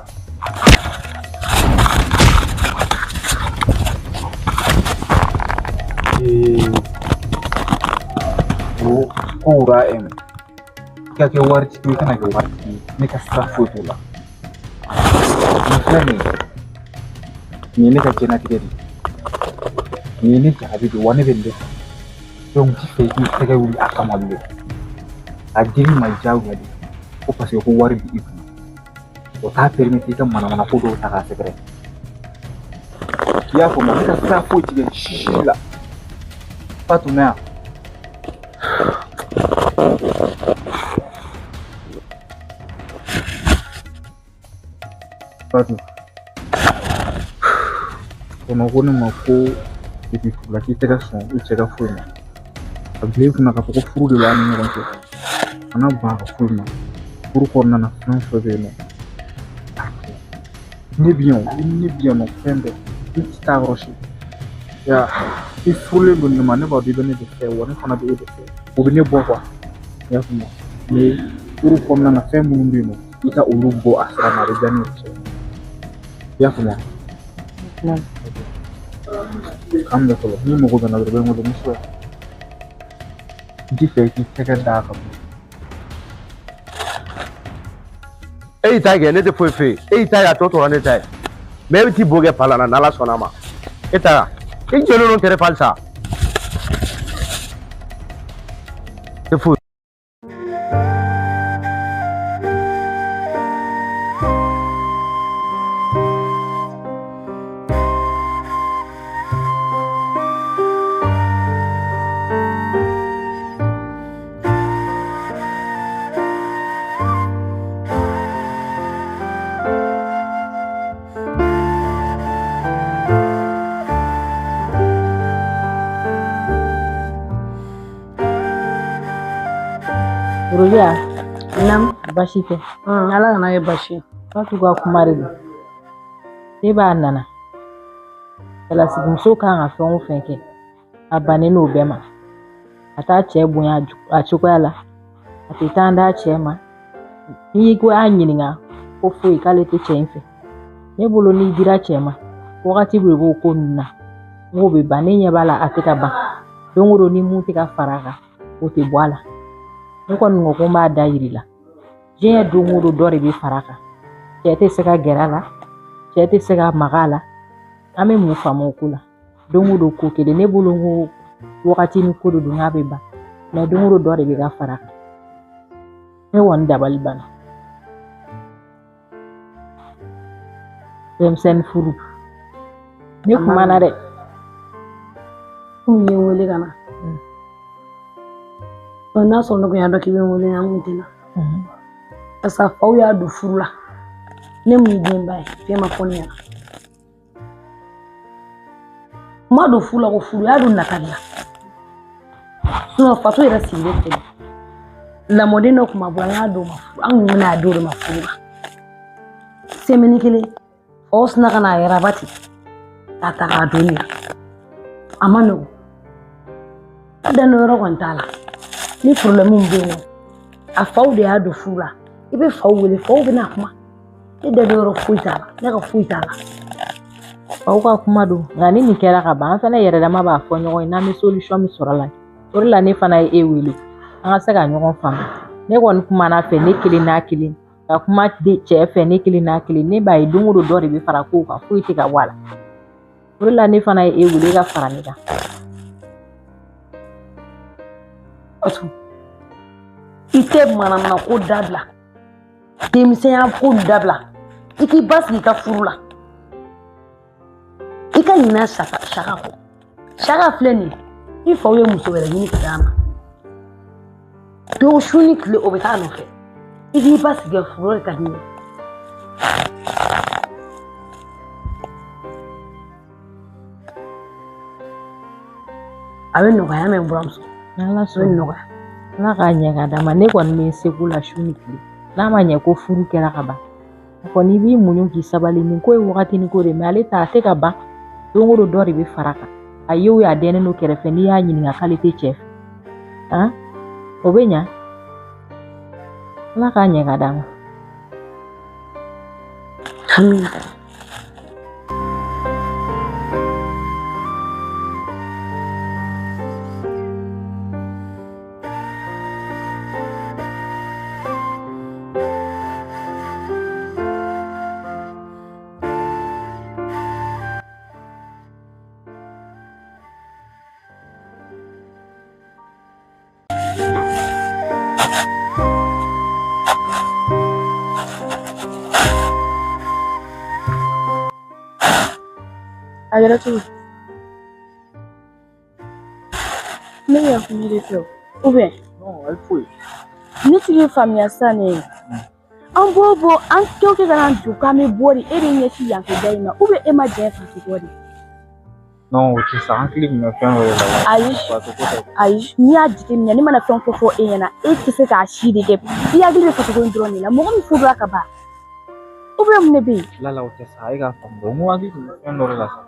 O ko ra em i ka kɛ waritigi ye i kana kɛ waritigi ye ne ka sira foyi t'o la nin filɛ nin ye nin ye ne ka diɲɛlatigɛ de ye nin ye ne jarabi de ye wa ne bɛ nin de fɛ donc n ti fɛ i k'i tɛgɛ wuli a kama bilen a dili ma diyagoya de ko parce que ko wari b'i kun o t'a permettre i ka manamana ko dɔw ta k'a sɛgɛrɛ i y'a faamu ne ka sira foyi tigɛ si la Fatou na yan. Fatou kɔnɔ ko ne ma ko depuis furu la k'i tɛgɛ sɔn i cɛ ka foyi ma a bila i kunna k'a fɔ ko furu de b'a ni ɲɔgɔn cɛ kana ban a ka foyi ma furu kɔnɔna na fɛn o fɛn bɛ yen nɔ a kɛ ne bi yan i ni ne bi yan nɔ fɛn bɛɛ i tɛ taa yɔrɔ si ya i furulen don ne ma ne b'a dɔn i bɛ ne de fɛ wa ne fana bɛ e de fɛ o bɛ ne bɔ quoi i y'a faamu mais furu kɔnɔna na fɛn minnu bɛ yen nɔ i ka olu bɔ a sira ma a bɛ diya ne ye kosɛbɛ i y'a faamu k'an bɛɛ fɔlɔ n'i mago bɛ n na dɔrɔn i bɛ n wele n bɛ so yan n t'i fɛ i k'i tɛgɛ d'a kan. E y'i ta kɛ ne tɛ foyi f'e ye e y'i ta kɛ a tɔ tora ne ta ye mais e bɛ t'i bo kɛ palan na n'ala sɔnna a ma e taara i jɔlen don kɛrɛfɛ halisa tɛ foyi. Rolia, nam baasi tɛ. Ala kana kɛ baasi ye. Fatou ka kuma de don. Ne b'a nana. Cɛlasigimuso kan ka fɛn o fɛn kɛ, a bannen n'o bɛɛ ma. A t'a cɛ bonya a cogoya la. A tɛ taa d'a cɛ ma. N'i ko y'a ɲininka ko foyi k'ale tɛ cɛ in fɛ. Ne bolo n'i dira cɛ ma, wagati de b'o ko ninnu na. N k'o bɛ ban ne ɲɛ b'a la a tɛ ka ban. Don o don ni mun tɛ ka fara a kan, o tɛ bɔ a la. Ne kɔni ko ko n b'a da yir'i la. Diɲɛ don o don dɔ de bɛ fara a kan. Cɛ tɛ se ka gɛrɛ a la, cɛ tɛ se ka maga a la. An bɛ mun faamu o ko la? Don o don ko kelen ne bolo n ko wagati ni ko de don n'a bɛ ban. Mais don o don dɔ de bɛ ka fara a kan. Ne kɔni dabali banna. Denmisɛnnin furu. Ne kumana dɛ. Kun ye n wele ka na. N'a sɔrɔ ne kun y'a dɔn k'i bɛ n wele an kun tɛ na. Barisa faw y'a don furu la. Ne mun ye denba ye, fɛn ma fɔ ne ɲɛna. N ma don furu la ko furu y'a don nata de la. Sinon faso yɛrɛ sigilen filɛ. Lamɔden dɔ kun ma bɔ an y'a d'o ma furu an kun bɛna a d'o de ma furu la. Semaine kelen faw sina ka n'a yɛrɛ ba ten k'a ta k'a don nin na. A ma nɔgɔn. A danni yɔrɔ kɔni t'a la. Ni problème bɛ yen nɔ a faw de y'a don furu la i bɛ faw wele faw bɛna kuma ne da yɔrɔ foyi t'a la ne ka foyi t'a la. Faw ka kuma don nka ni nin kɛra ka ban an fana yɛrɛ dama b'a fɔ ɲɔgɔn ye n'an bɛ solution min sɔrɔ a la o de la ne fana ye e wele an ka se ka ɲɔgɔn faamu ne kɔni kumana fɛ ne kelen n'a kelen ka kuma cɛ fɛ ne kelen n'a kelen ne b'a ye don o don dɔ de bɛ fara kow kan foyi tɛ ka bɔ a la o de la ne fana ye e wele e ka fara ne kan. Fatou i tɛ manamana ko dabila denmisɛnya ko dabila i k'i basigi i ka furu la i ka ɲinɛ saka kɔ saka filɛ nin ye i faw ye muso wɛrɛ ɲini ka d'a ma don su ni tile o bɛ taa nɔfɛ i k'i basigi ka furu de ka di n ye. A bɛ nɔgɔya mɛ n buramuso. N'ala A bɛ sɔnna nɔgɔya. Ala k'a ɲɛ ka d'a ma ne kɔni bɛ n seko la su ni tile n'a ma ɲɛ ko furu kɛra ka ban a kɔni i b'i muɲu k'i sabali nin ko ye wagati ni ko de mais ale ta a tɛ ka ban don o don dɔ de bɛ fara a kan a ye o ye a dɛnnen don kɛrɛfɛ n'i y'a ɲininka k'ale tɛ cɛ fɛ han o bɛ ɲa Ala k'a ɲɛ ka d'a ma. Amina. A kɛra cogo di? Ne bɛ ka kuma de fɛ o Non, ayi foyi. Ne t'i k'i faamuya sisan ne. An b'o bɔ an kɛ o kɛ ka na jɔ k'an bɛ bɔ de e bɛ ɲɛsin yanfɛ da in ma e ma jɛn Fatu kɔ de. Non, o tɛ sa, an hakili tun bɛ fɛn wɛrɛ la. Ayi. Fatu ko tɛ. Ayi, n'i y'a jateminɛ ne mana fɛn fɔ fɔ e ɲɛna e tɛ se k'a si de kɛ i hakili bɛ Fatu ko in dɔrɔn de la mɔgɔ min furula ka ban mun de bɛ yen? Lala o tɛ sa, e k'a faamu. N ko hakili tun bɛ fɛn dɔ de la sa.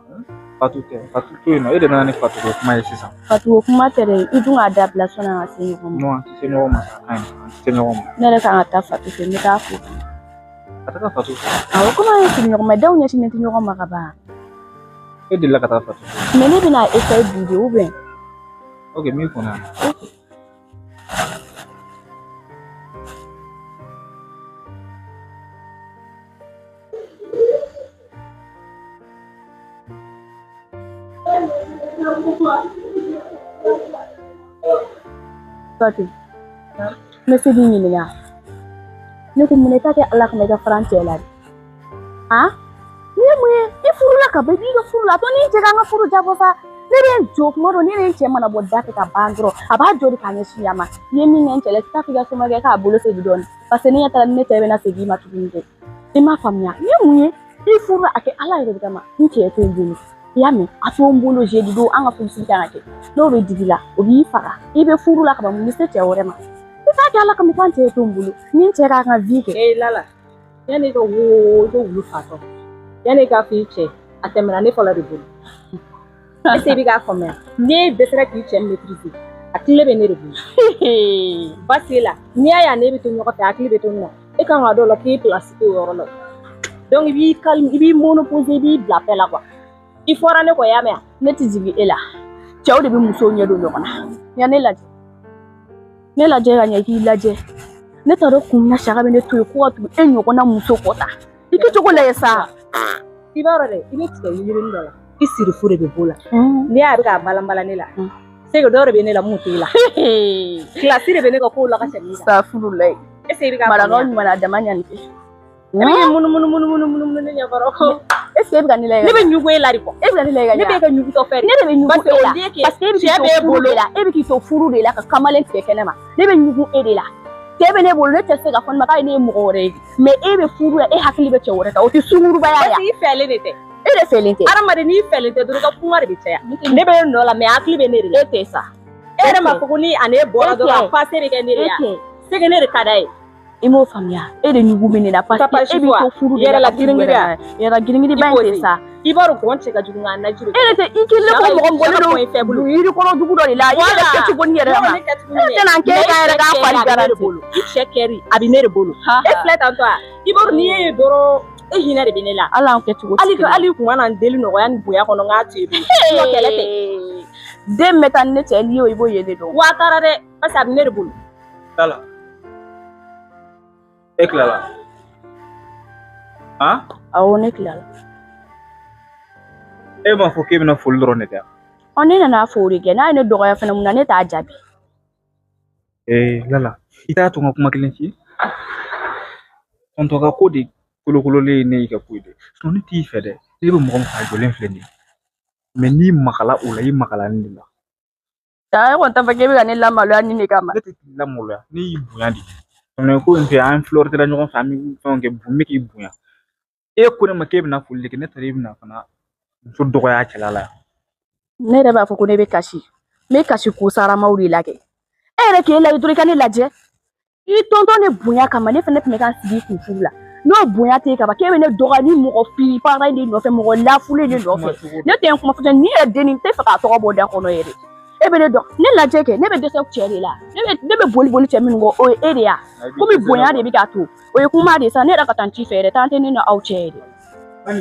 Fatu tɛ, Fatu to yen nɔ, e de nana ni Fatu ko kuma ye sisan. Fatu ko kuma tɛ dɛ, i dun k'a dabila sɔnni an ka se ɲɔgɔn ma. Non, an tɛ se ɲɔgɔn ma sa, a ka ɲi, an tɛ se ɲɔgɔn ma. Ne yɛrɛ kan ka taa Fatu fɛ, n bɛ taa fo. Ka taga Fatu fɛ. Awɔ, komi an ye sigiɲɔgɔn ma, daw ɲɛsinnen tɛ ɲɔgɔn ma ka ban. E delila ka taa Fatu fɛ. Mais ne bɛna essayer bi de ou bien? Ok, min kɔnɔ yan. Fatu, n bɛ se k'i ɲininka. Ne ko mun na i t'a kɛ Ala kama i ka fara n cɛ la de? Han? Ni ye mun ye? I furula ka ban i b'i ka furu la a to ni n cɛ k'an ka furu jabɔ sa. Ne bɛ n jɔ kuma dɔ ne ni n cɛ mana bɔ da fɛ ka ban dɔrɔn a b'a jɔ de k'a ɲɛsin yan ma. I ye min kɛ n cɛ la i t'a fɔ i ka somakɛ k'a bolo segin dɔɔnin parce que ne ɲɛ taara ni ne cɛ bɛna segin i ma tuguni dɛ. I m'a faamuya ni ye mun ye? I furula a kɛ Ala yɛrɛ de kama n cɛ t'o bolo. I y'a mɛn a t'o n bolo jeudi don an ka furusiri kan ka kɛ n'o bɛ digi la o b'i faga i bɛ furu la ka ban mun bɛ se cɛ wɛrɛ ma i t'a kɛ Ala kama i k'an cɛ to n bolo ni n cɛ k'a ka vie kɛ. Ee Lala, yanni i ka wo i ko wulu fatɔ yanni i k'a fɔ i cɛ a tɛmɛna ne fɔlɔ de bolo. Est-ce que i bɛ k'a faamuya n'e dɛsɛra k'i cɛ maîtriser a tile bɛ ne de bolo. Basi la n'i y'a ye a n'e bɛ to ɲɔgɔn fɛ hakili bɛ to min na e kan k'a dɔn o la k'i place t'o yɔrɔ la. Donc i b'i calme i b'i monoposer i b'i bila fɛn la quoi. I fɔra ne kɔ y'a mɛn. Ne tɛ jigin e la cɛw de bɛ musow ɲɛ don ɲɔgɔn na ya ne lajɛ ne lajɛ ka ɲɛ i k'i lajɛ ne t'a dɔn kun min na saka bɛ ne to yen ko ka tugu e ɲɔgɔnna muso kɔ ta i kɛcogo lajɛ sa. I b'a dɔn dɛ i bɛ tigɛ yirini dɔ la i sirifu de bɛ b'o la n'i y'a ye a bɛ k'a balan-balan ne la c'est que dɔ de bɛ ne la mun t'e la. Kilasi de bɛ ne ka kow la ka tɛmɛ i kan. Safurulayi. Est-ce que i bɛ k'a Marakaw faamuya? ɲuman na a dama ɲani kɛ. E bɛ k'i munumunu munumunu munumunu ne ɲɛkɔrɔ. Est-ce que e bɛ ka ne lajɛ? Ne bɛ ɲugu e la de quoi. E bɛ ka ne lajɛ ka ɲa? Ne bɛ ka ɲugutɔ fɛ de. Ne de bɛ ɲugu e la parce que e bɛ k'i to furu de la e bɛ k'i to furu de la ka kamalen tigɛ kɛnɛ ma ne bɛ ɲugu e de la. Cɛ bɛ ne bolo ne tɛ se ka fɔ ne ma k'a ye ne ye mɔgɔ wɛrɛ ye mais e bɛ furu la e hakili bɛ cɛ wɛrɛ kan o tɛ sungurubaya ye. Parce que i fɛlen de tɛ. E de fɛlen tɛ. Hadamaden n'i fɛlen tɛ dɔrɔn i ka kuma de bɛ caya. Ne bɛ e nɔ la mais hakili bɛ ne de la. E tɛ sa. E yɛrɛ m'a fɔ ko ni a ne bɔra dɔrɔn a passé bɛ kɛ ne de ye. C'est que ne de ka d'a ye. I m'o faamuya e de ɲugu bɛ ne la parce que e b'i to furu de la yɛrɛ la girin-girin yɛrɛ girin-girinba in tɛ sa. I b'a dɔn gɔn cɛ ka jugu nka naji de. E de tɛ i kelen ko mɔgɔ mɔgɔ ne don yiri kɔrɔ dugu dɔ de la i yɛrɛ kɛcogo ni yɛrɛ ma e tɛna n kɛ e ka yɛrɛ k'a fari garanti. I cɛ kɛri a bɛ ne de bolo. E filɛ tantɔ a i b'a dɔn n'i ye dɔrɔn e hinɛ de bɛ ne la. Hali an kɛcogo tɛ kelen. Hali i kun ka na n deli nɔgɔya ni bonya kɔnɔ n k'a to i bolo. Sinon kɛlɛ tɛ. Den bɛ taa ni ne cɛ n'i y'o i b'o ye de dɔn. Wa a taara dɛ parce que a bɛ ne de bolo. Lala. E tilala? Han? Awɔ ne tilala. E m'a fɔ k'e bɛna foli dɔrɔn de kɛ. Ɔ ne nana fo de kɛ n'a ye ne dɔgɔya fɛnɛ mun na ne t'a jaabi. Ee Lala i t'a to n ka kuma kelen f'i ye. Tɔntɔn ka ko de kolokololen ye ne y'i ka ko ye dɛ. Sinon ne t'i fɛ dɛ. Ne bɛ mɔgɔ min fɛ a jɔlen filɛ nin ye. Mais n'i magala o la i magala ne de la. E kɔni t'a fɔ k'e bɛ ka ne lamaloya nin de kama. Ne tɛ k'i lamaloya ne y'i bonya de. Tɔntɔn ko in fɛ an flirtera ɲɔgɔn fɛ an bɛ fɛnw kɛ n bɛ k'i bonya. E ko ne ma k'e bɛna foli de kɛ ne taara e bɛna fana muso dɔgɔya a cɛla la yan. Ne yɛrɛ b'a fɔ ko ne bɛ kasi n bɛ kasi ko saramaw de la kɛ. E yɛrɛ k'e lajɛ dɔrɔn i ka ne lajɛ. I tɔntɔn ne bonya kama ne fana tun bɛ ka n sigi i kun furu la. N'o bonya t'e kama k'e bɛ ne dɔgɔya ni mɔgɔ filipara in de nɔfɛ mɔgɔ lafulen de nɔfɛ. Ne tɛ n kuma fɔ ni yɛrɛ dennin n tɛ fɛ k'a tɔgɔ bɔ da kɔnɔ yɛrɛ. E bɛ ne dɔn ne lajɛ kɛ ne bɛ dɛsɛ cɛ de la ne bɛ boli boli cɛ minnu kɔ o ye e de ya komi bonya de bɛ k'a to o ye kuma de sa ne yɛrɛ ka taa n ci fɛ yɛrɛ taa tɛ ne ni aw cɛ yɛrɛ. Ne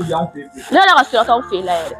yɛrɛ ka sɔrɔ k'aw fɛ yen la yɛrɛ.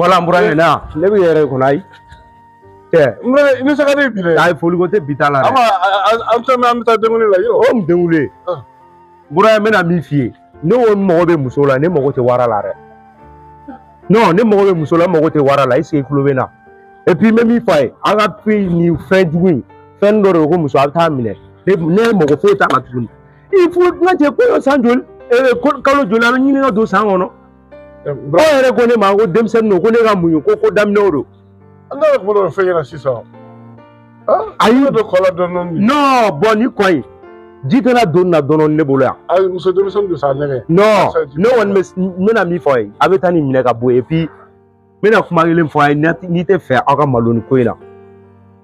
Voilà, n bɔra yen na ne bɛ yɛrɛ kɔnɔ ayi cɛ n bɛ se ka ne bi dɛ ayi foliko tɛ bi ta la dɛ an an bɛ taa denkundi la yɔrɔ o mun denkundi ye n bɔra yen n bɛna min f'i ye ne ko n mago bɛ muso la ne mago tɛ wara la dɛ non ne mago bɛ muso la n mago tɛ wara la est ce que i tulo bɛ n na et puis n bɛ min f'a ye an ka nin fɛn jugu in fɛn dɔ de ko muso a bɛ taa minɛ ne mago foyi t'a la tuguni i furu n ka cɛ ko san joli kalo joli a bɛ ɲini ka don san kɔnɔ. Aw yɛrɛ ko ne ma ko denmisɛnnin don ko ne ka muɲu ko daminɛw don. An yɛrɛ kuma dɔ fɛn ɲɛna sisan. Ayi ne bɛ kɔ la dɔɔnin dɔɔnin. Non bon ni kɔ in ji tɛna don na dɔɔnin ne bolo yan. Ayi muso denmisɛnnin don sa nɛgɛ. Non ne kɔni bɛ n bɛna min fɔ aw ye a bɛ taa nin minɛ ka bɔ yen et puis n bɛna kuma kelen fɔ aw ye n'i tɛ fɛ aw ka malo nin ko in na.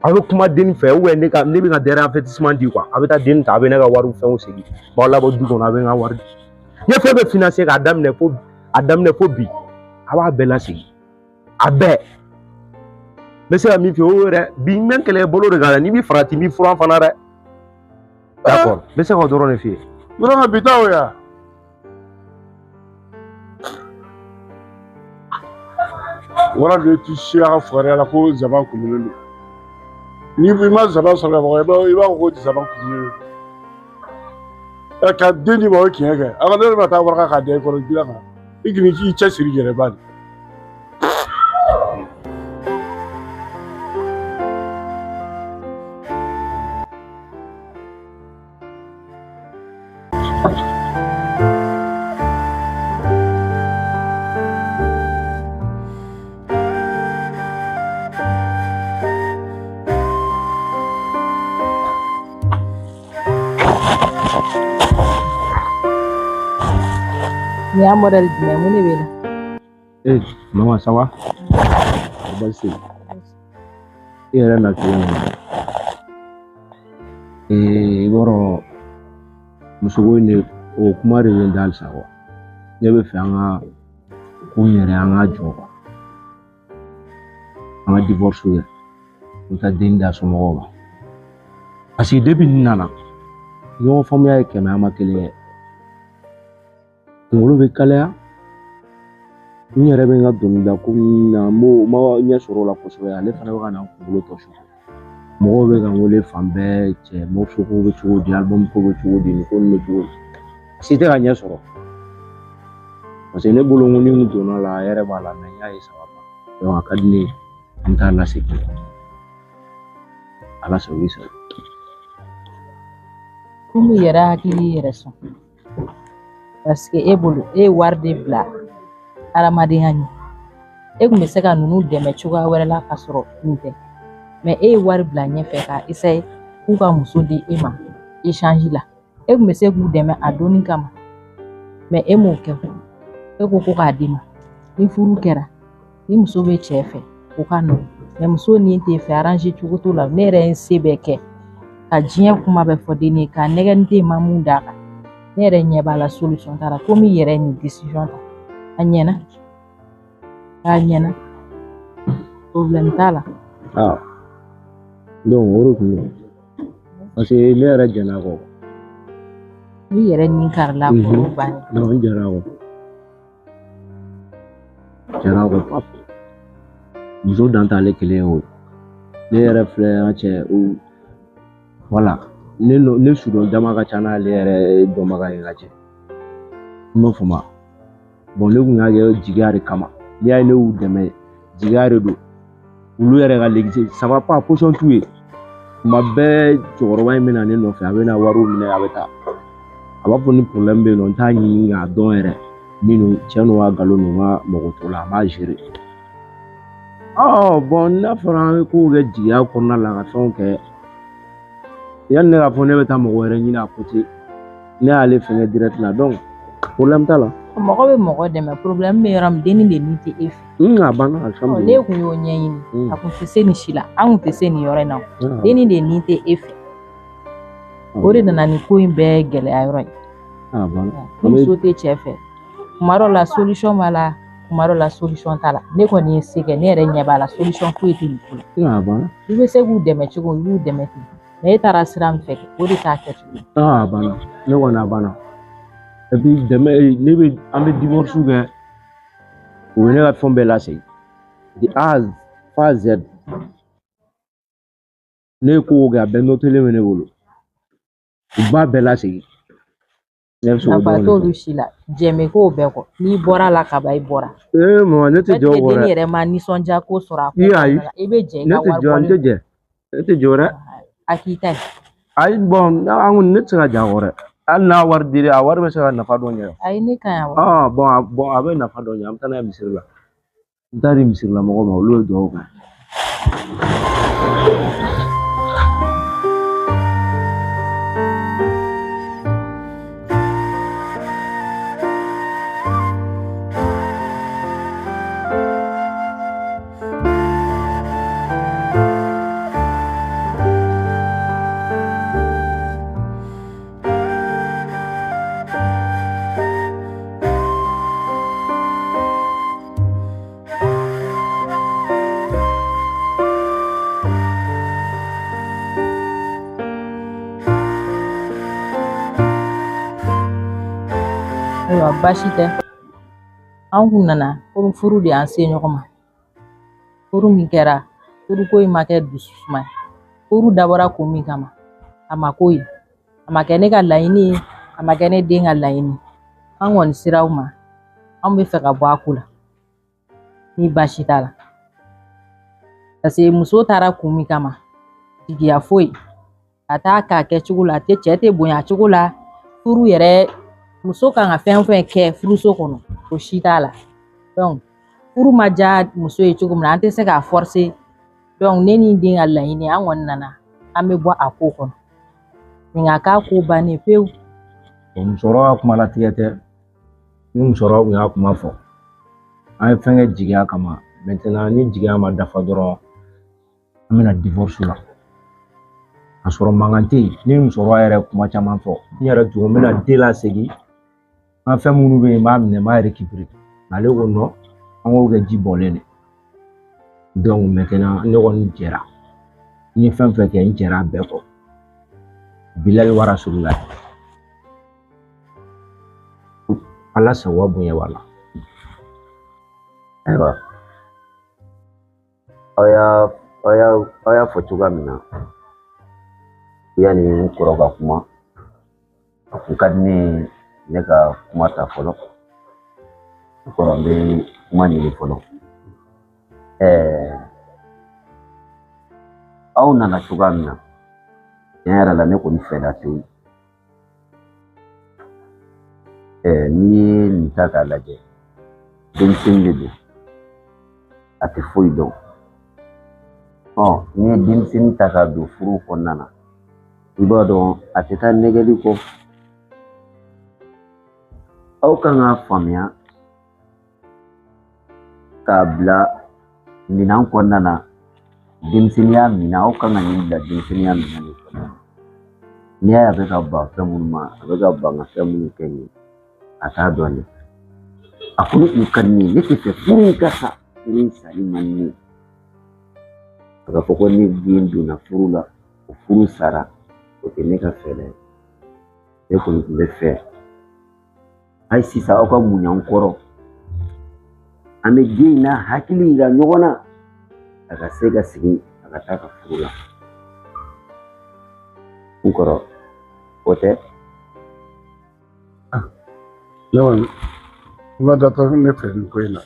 Aw bɛ kuma denni fɛ ou bien ne bɛ ka dernier avertissement di quoi a bɛ taa denni ta a bɛ ne ka wariw fɛnw segin b'aw labɔ du kɔnɔ a bɛ n ka wari di. N ye fɛn bɛɛ financer k'a daminɛ fo. A daminɛ fo bi a b'a bɛɛ lasegin a bɛɛ n bɛ se ka min f'i ye o yɛrɛ bi n bɛ n kɛlɛ bolo de kan n'i b'i farati n b'i furan fana dɛ d'accord n bɛ se k'o dɔrɔn de f'i ye. Yɔrɔ ka bi ta o ya. Wara de ti si a ka fugariya la ko zaban kumunen don n'i ma zaban sɔrɔ ka fɔ i b'a fɔ ko zaban kumunen don ka den di ma o ye tiɲɛ kɛ a ka ne yɛrɛ bɛ taa waraka k'a da i kɔrɔ dilan kan i k'i i cɛsiri yɛrɛ ba de. Nin y'a modèle jumɛn mun de b'e la? Eh, maman, ça va? Baasi tɛ yen. I yɛrɛ na cogo min na. I b'a dɔn musoko in de o kuma de bɛ n da halisa quoi. Ne bɛ fɛ an ka ko in yɛrɛ an ka jɔ quoi. An ka divorce kɛ. N bɛ taa den da somɔgɔw ma. Parce que depuis n nana ɲɔgɔn faamuya ye 100 an ma kelen kɛ. Kunkolo bɛ kalaya n yɛrɛ bɛ n ka dɔnkilida ko min na n ma ɲɛ sɔrɔ o la kosɛbɛ ale fana bɛ ka na n kunkolo tɔ su mɔgɔw bɛ ka n wele fan bɛɛ cɛ morceau ko bɛ cogo di album ko bɛ cogo di nin ko nin bɛ cogo di parce que i tɛ ka ɲɛ sɔrɔ parce que ne bolo ko ni n donna la a yɛrɛ b'a la mais n y'a ye ça va pas donc a ka di ne ye an bɛ taa lasegin ala sago i sago. Komi i yɛrɛ hakili y'i yɛrɛ sɔn. Parce que e bolo e ye wari de bila hadamadenya ɲɛ e kun bɛ se ka ninnu dɛmɛ cogoya wɛrɛ la ka sɔrɔ nin tɛ mais e ye wari bila ɲɛfɛ k'a essayer k'u ka muso di e ma échange la e kun bɛ se k'u dɛmɛ a donni kama mais e m'o kɛ e ko k'a d'i ma ni furu kɛra ni muso bɛ cɛ fɛ o ka nɔgɔn mais muso ni t'e fɛ arranger cogo t'o la ne yɛrɛ ye n se bɛɛ kɛ ka diɲɛ kuma bɛɛ fɔ den ye k'a nɛgɛ n den ma mun d'a kan ne yɛrɛ ɲɛ b'a la solution t'a la komi i yɛrɛ ye nin décision ta a ɲɛna a ɲɛna problème t'a la. Ah donc o de kun don parce que ne yɛrɛ jɛn'a kɔ. N'i yɛrɛ ni karila kɔ o bannen. Non n jɛn'a kɔ. Jɛn'a kɔ pap. Muso dan t'ale kelen ye o. Ne yɛrɛ filɛ an cɛ o wala ne ne sudon jama ka ca n'ale yɛrɛ dɔnbaga ye ka cɛ. I m'a faamu. Bon ne kun y'a kɛ jigiya de kama. N'i y'a ye ne y'u dɛmɛ jigiya de don. Olu yɛrɛ ka legise ça va pas position t'u ye. Tuma bɛɛ cɛkɔrɔba in bɛ na ne nɔfɛ a bɛ na wariw minɛ a bɛ taa. A b'a fɔ ni problème bɛ yen nɔ n t'a ɲini k'a dɔn yɛrɛ. Min don cɛ n'o ka nkalon don n ka mɔgɔ t'o la a b'a gérer. Bon n'a fɔra an bɛ kow kɛ jigiya kɔnɔna la ka fɛnw kɛ yanni ne k'a fɔ ne bɛ taa mɔgɔ wɛrɛ ɲini à côté ne y'ale fɛngɛ direct la donc problème t'a la. Mɔgɔ bɛ mɔgɔ dɛmɛ problème bɛ yɔrɔ min denni de nin tɛ e fɛ. A banna alhamdulilayi. Ne kun y'o ɲɛɲini a kun tɛ se nin si la an kun tɛ se nin yɔrɔ in na denni de nin tɛ e fɛ. O de nana ni ko in bɛɛ gɛlɛya yɔrɔ ye. A banna. Ni muso tɛ cɛ fɛ kuma dɔ la solution b'a la kuma dɔ la solution t'a la ne kɔni ye se kɛ ne yɛrɛ ɲɛ b'a la solution foyi tɛ nin ko la. A banna. I bɛ se k'u dɛmɛ cogo i b'u dɛmɛ ten mɛ e taara sira min fɛ o de t'a kɛcogo ye. A banna ne kɔni a banna. Et puis dɛmɛ ne bɛ an bɛ divorce kɛ u bɛ ne ka fɛn bɛɛ lasegin de A f'a Z ne ye ko o kɛ a bɛɛ notelen bɛ ne bolo u b'a bɛɛ lasegin. Nafa t'olu si la jɛn bɛ k'o bɛɛ kɔ n'i bɔra la ka ban i bɔra. Ee mama ne tɛ jɔ o kɔ dɛ. Ne yɛrɛ ma nisɔndiya ko sɔrɔ a ko ayi i bɛ jɛ i ka wari bɔ. Ne tɛ jɔ n tɛ jɛ ne tɛ jɔ dɛ. A k'i ta ye. Ayi bon an kɔni ne tɛ se ka jɛ a kɔ dɛ. Hali n'a wari dir'i a wari bɛ se ka nafa dɔ ɲɛ. Ayi ne ka ɲi wa. Bon a bɛ nafa dɔ ɲɛ an bɛ taa n'a ye misiri la. N t'a di misiri la mɔgɔw ma olu ye dugawu kɛ. Ayiwa baasi tɛ an kun nana komi furu de y'an se ɲɔgɔn ma furu min kɛra furuko in ma kɛ dususuma ye furu dabɔra kun min kama a ma k'o ye a ma kɛ ne ka laɲini ye a ma kɛ ne den ka laɲini an kɔni sera aw ma an bɛ fɛ ka bɔ a ko la ni baasi t'a la parce que muso taara kun min kama jigiya foyi a t'a k'a kɛcogo la a tɛ cɛ tɛ bonya cogo la furu yɛrɛ muso kan ka fɛn o fɛn kɛ furuso kɔnɔ o si t'a la donc furu ma diya muso ye cogo min na an tɛ se k'a forcer donc ne ni n den ka laɲini an kɔni nana an bɛ bɔ a ko kɔnɔ nin ka k'a ko bannen pewu. Musokɔrɔba ka kuma latigɛ tɛ ni musokɔrɔba kun y'a kuma fɔ an ye fɛn kɛ jigiya kama maintenant ni jigiya ma dafa dɔrɔn an bɛna divorce la ka sɔrɔ mankan tɛ yen ni musokɔrɔba yɛrɛ kuma caman fɔ n yɛrɛ tun n bɛna den lasegin. An fɛn minnu bɛ yen n b'a minɛ n b'a récupérer ale ko non an k'o kɛ ji bɔlen de donc maintenant ne kɔni jɛra n ye fɛn fɛn kɛ n jɛra a bɛɛ kɔ bilali wara sugu la ala sago bonya b'a la. Ayiwa aw y'a fɔ cogoya min na yanni n kɔrɔ ka kuma a kun ka di ne ye ne ka kuma ta fɔlɔ n kɔrɔ n bɛ kuma ɲini fɔlɔ aw nana cogoya min na tiɲɛ yɛrɛ la ne kɔni fɛla tewu n'i ye nin ta k'a lajɛ denmisɛnnin de don a tɛ foyi dɔn n'i ye denmisɛnnin ta k'a don furu kɔnɔna na i b'a dɔn a tɛ taa nɛgɛli kɔ. Aw kan k'a faamuya k'a bila minɛn kɔnɔna na denmisɛnninya minɛn aw kan ka nin bila denmisɛnninya minɛn de kɔnɔ n'i y'a ye a bɛ ka ban fɛn minnu ma a bɛ ka ban ka fɛn minnu kɛ nin ye a t'a dɔn dɛ a kɔni kun ka di ne ye ne tɛ fɛ furu in ka sa furu in sali man di ne ye a ka fɔ ko ne den donna furu la o furu sara o tɛ ne ka fɛɛrɛ ye ne kɔni tun bɛ fɛ hali sisan aw ka muɲu an kɔrɔ an bɛ den in n'a hakili yira ɲɔgɔn na A ka se ka segin a ka taa ka furu la. N kɔrɔ, o tɛ? Ne kɔni n ma da tɛ ne fɛ nin ko in na,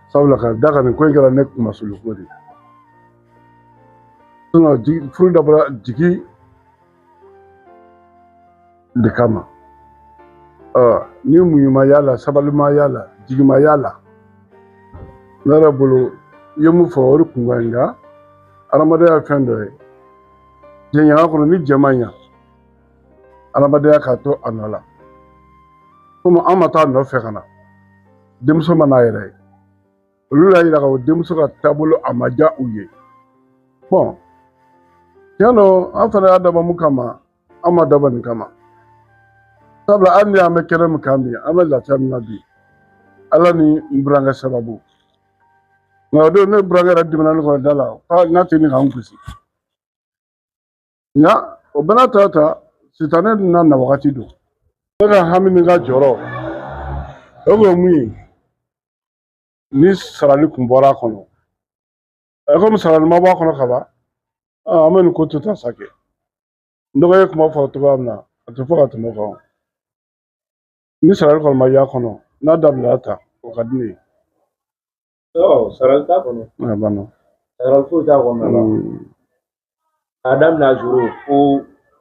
sabula ka da kan nin ko in kɛra ne kunmasuli ko de ye. Sinon furu dabɔra jigi de kama. Ni muɲu ma y'a la, sabali ma y'a la, jigi ma y'a la, ne yɛrɛ bolo i ye mun fɔ o de kun ka ɲi. Nka adamadenya ye fɛn dɔ ye jɛɲɔgɔnya kɔnɔ, ni jɛ ma ɲa adamadenya k'a to a nɔ la. Komi an ma taa a nɔfɛ ka na, denmuso ma n'a yɛrɛ ye, olu y'a yira k'a fɔ denmuso ka taabolo a ma diya u ye. Bɔn, tiɲɛ don, an fana y'a dabɔ mun kama, an ma dabɔ nin kama, sabula hali ni an bɛ kɛnɛ min kan bi, an bɛ lafiya min na bi, Ala ni n burankɛ sababu. Nka o don ne burankɛ yɛrɛ dimina ne kɔrɔ da la k'a n'a tɛ nin k'an gosi. Nka o bɛɛ n'a ta sitanɛ na na wagati don. Ne ka hami ni n ka jɔrɔ o kun ye mun ye, ni sarali kun bɔra a kɔnɔ, komi sarali ma bɔ a kɔnɔ ka ban, an bɛ nin ko to tan sa kɛ. N dɔgɔ ye kuma fɔ cogoya min na, a tɛ fɔ ka tɛmɛ o kan. Ni sarali kɔni ma y'a kɔnɔ, n'a dabilala tan, o ka di ne ye. Sarali t'a kɔnɔ. A banna. Sarali foyi t'a kɔnɔna la. K'a daminɛ a zéro fo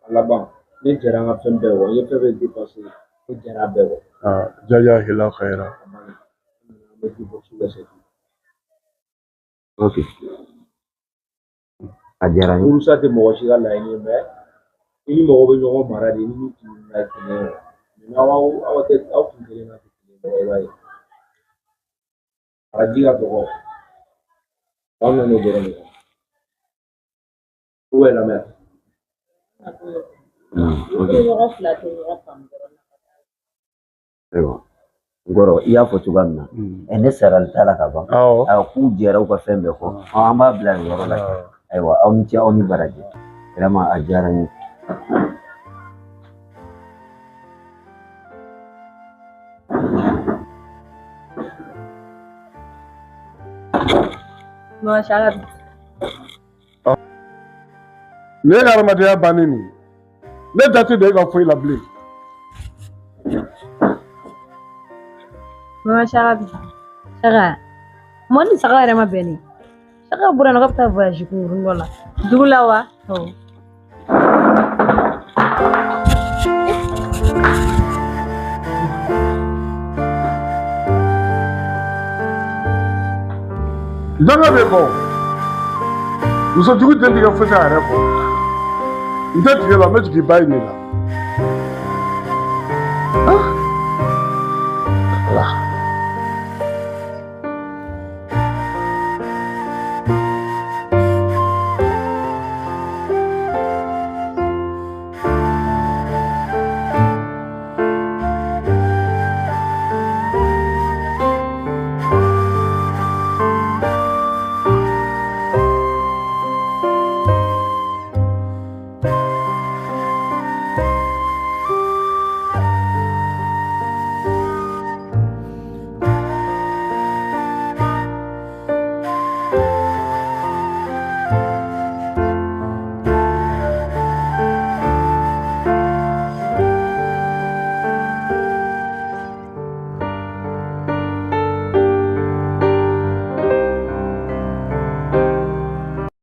a laban, ne jɛra an ka fɛn bɛɛ kɔ, n ye fɛn bɛɛ dépassé, ne jɛra a bɛɛ kɔ. Jazakillahu khairan. An bɛ divorce kɛ, c'est tout. Ok. A diyara n ye. Furusa tɛ mɔgɔ si ka laɲini ye, mais i ni mɔgɔ bɛ ɲɔgɔn mara de, ni min kun na kelen ye. Mais n'aw aw tɛ aw kun kelen na tɛ kelen ye, i b'a ye. Araji ka dɔgɔ. An nana o dɔrɔn de kan. U bɛ lamɛn. Ɲɔgɔn fila tɛ ɲɔgɔn faamu dɔrɔn. Ayiwa, n kɔrɔ, i y'a fɔ cogoya min na, ne sarali t'a la ka ban. Awɔ, k'u jɛra u ka fɛn bɛɛ kɔ. An b'a bila nin yɔrɔ la. Ayiwa, aw ni ce, aw ni baraji. Vraiment, a diyara n ye. Masha Allah. Ne ka adamadenya bannen nin ye, ne da tɛ don e ka foyi la bilen. Mama Shaka, Shaka, mɔni ni saga yɛrɛ ma bɛn ne. Shaka bɔra yen nɔ k'a bɛ taa voyage kunkurunin dɔ la. Dugu la wa? Awɔ. Danga bɛ kɔ, musojugu den tigɛ foyi t'a yɛrɛ kɔ. N tɛ tigɛ la, n bɛ jigin ba in de la.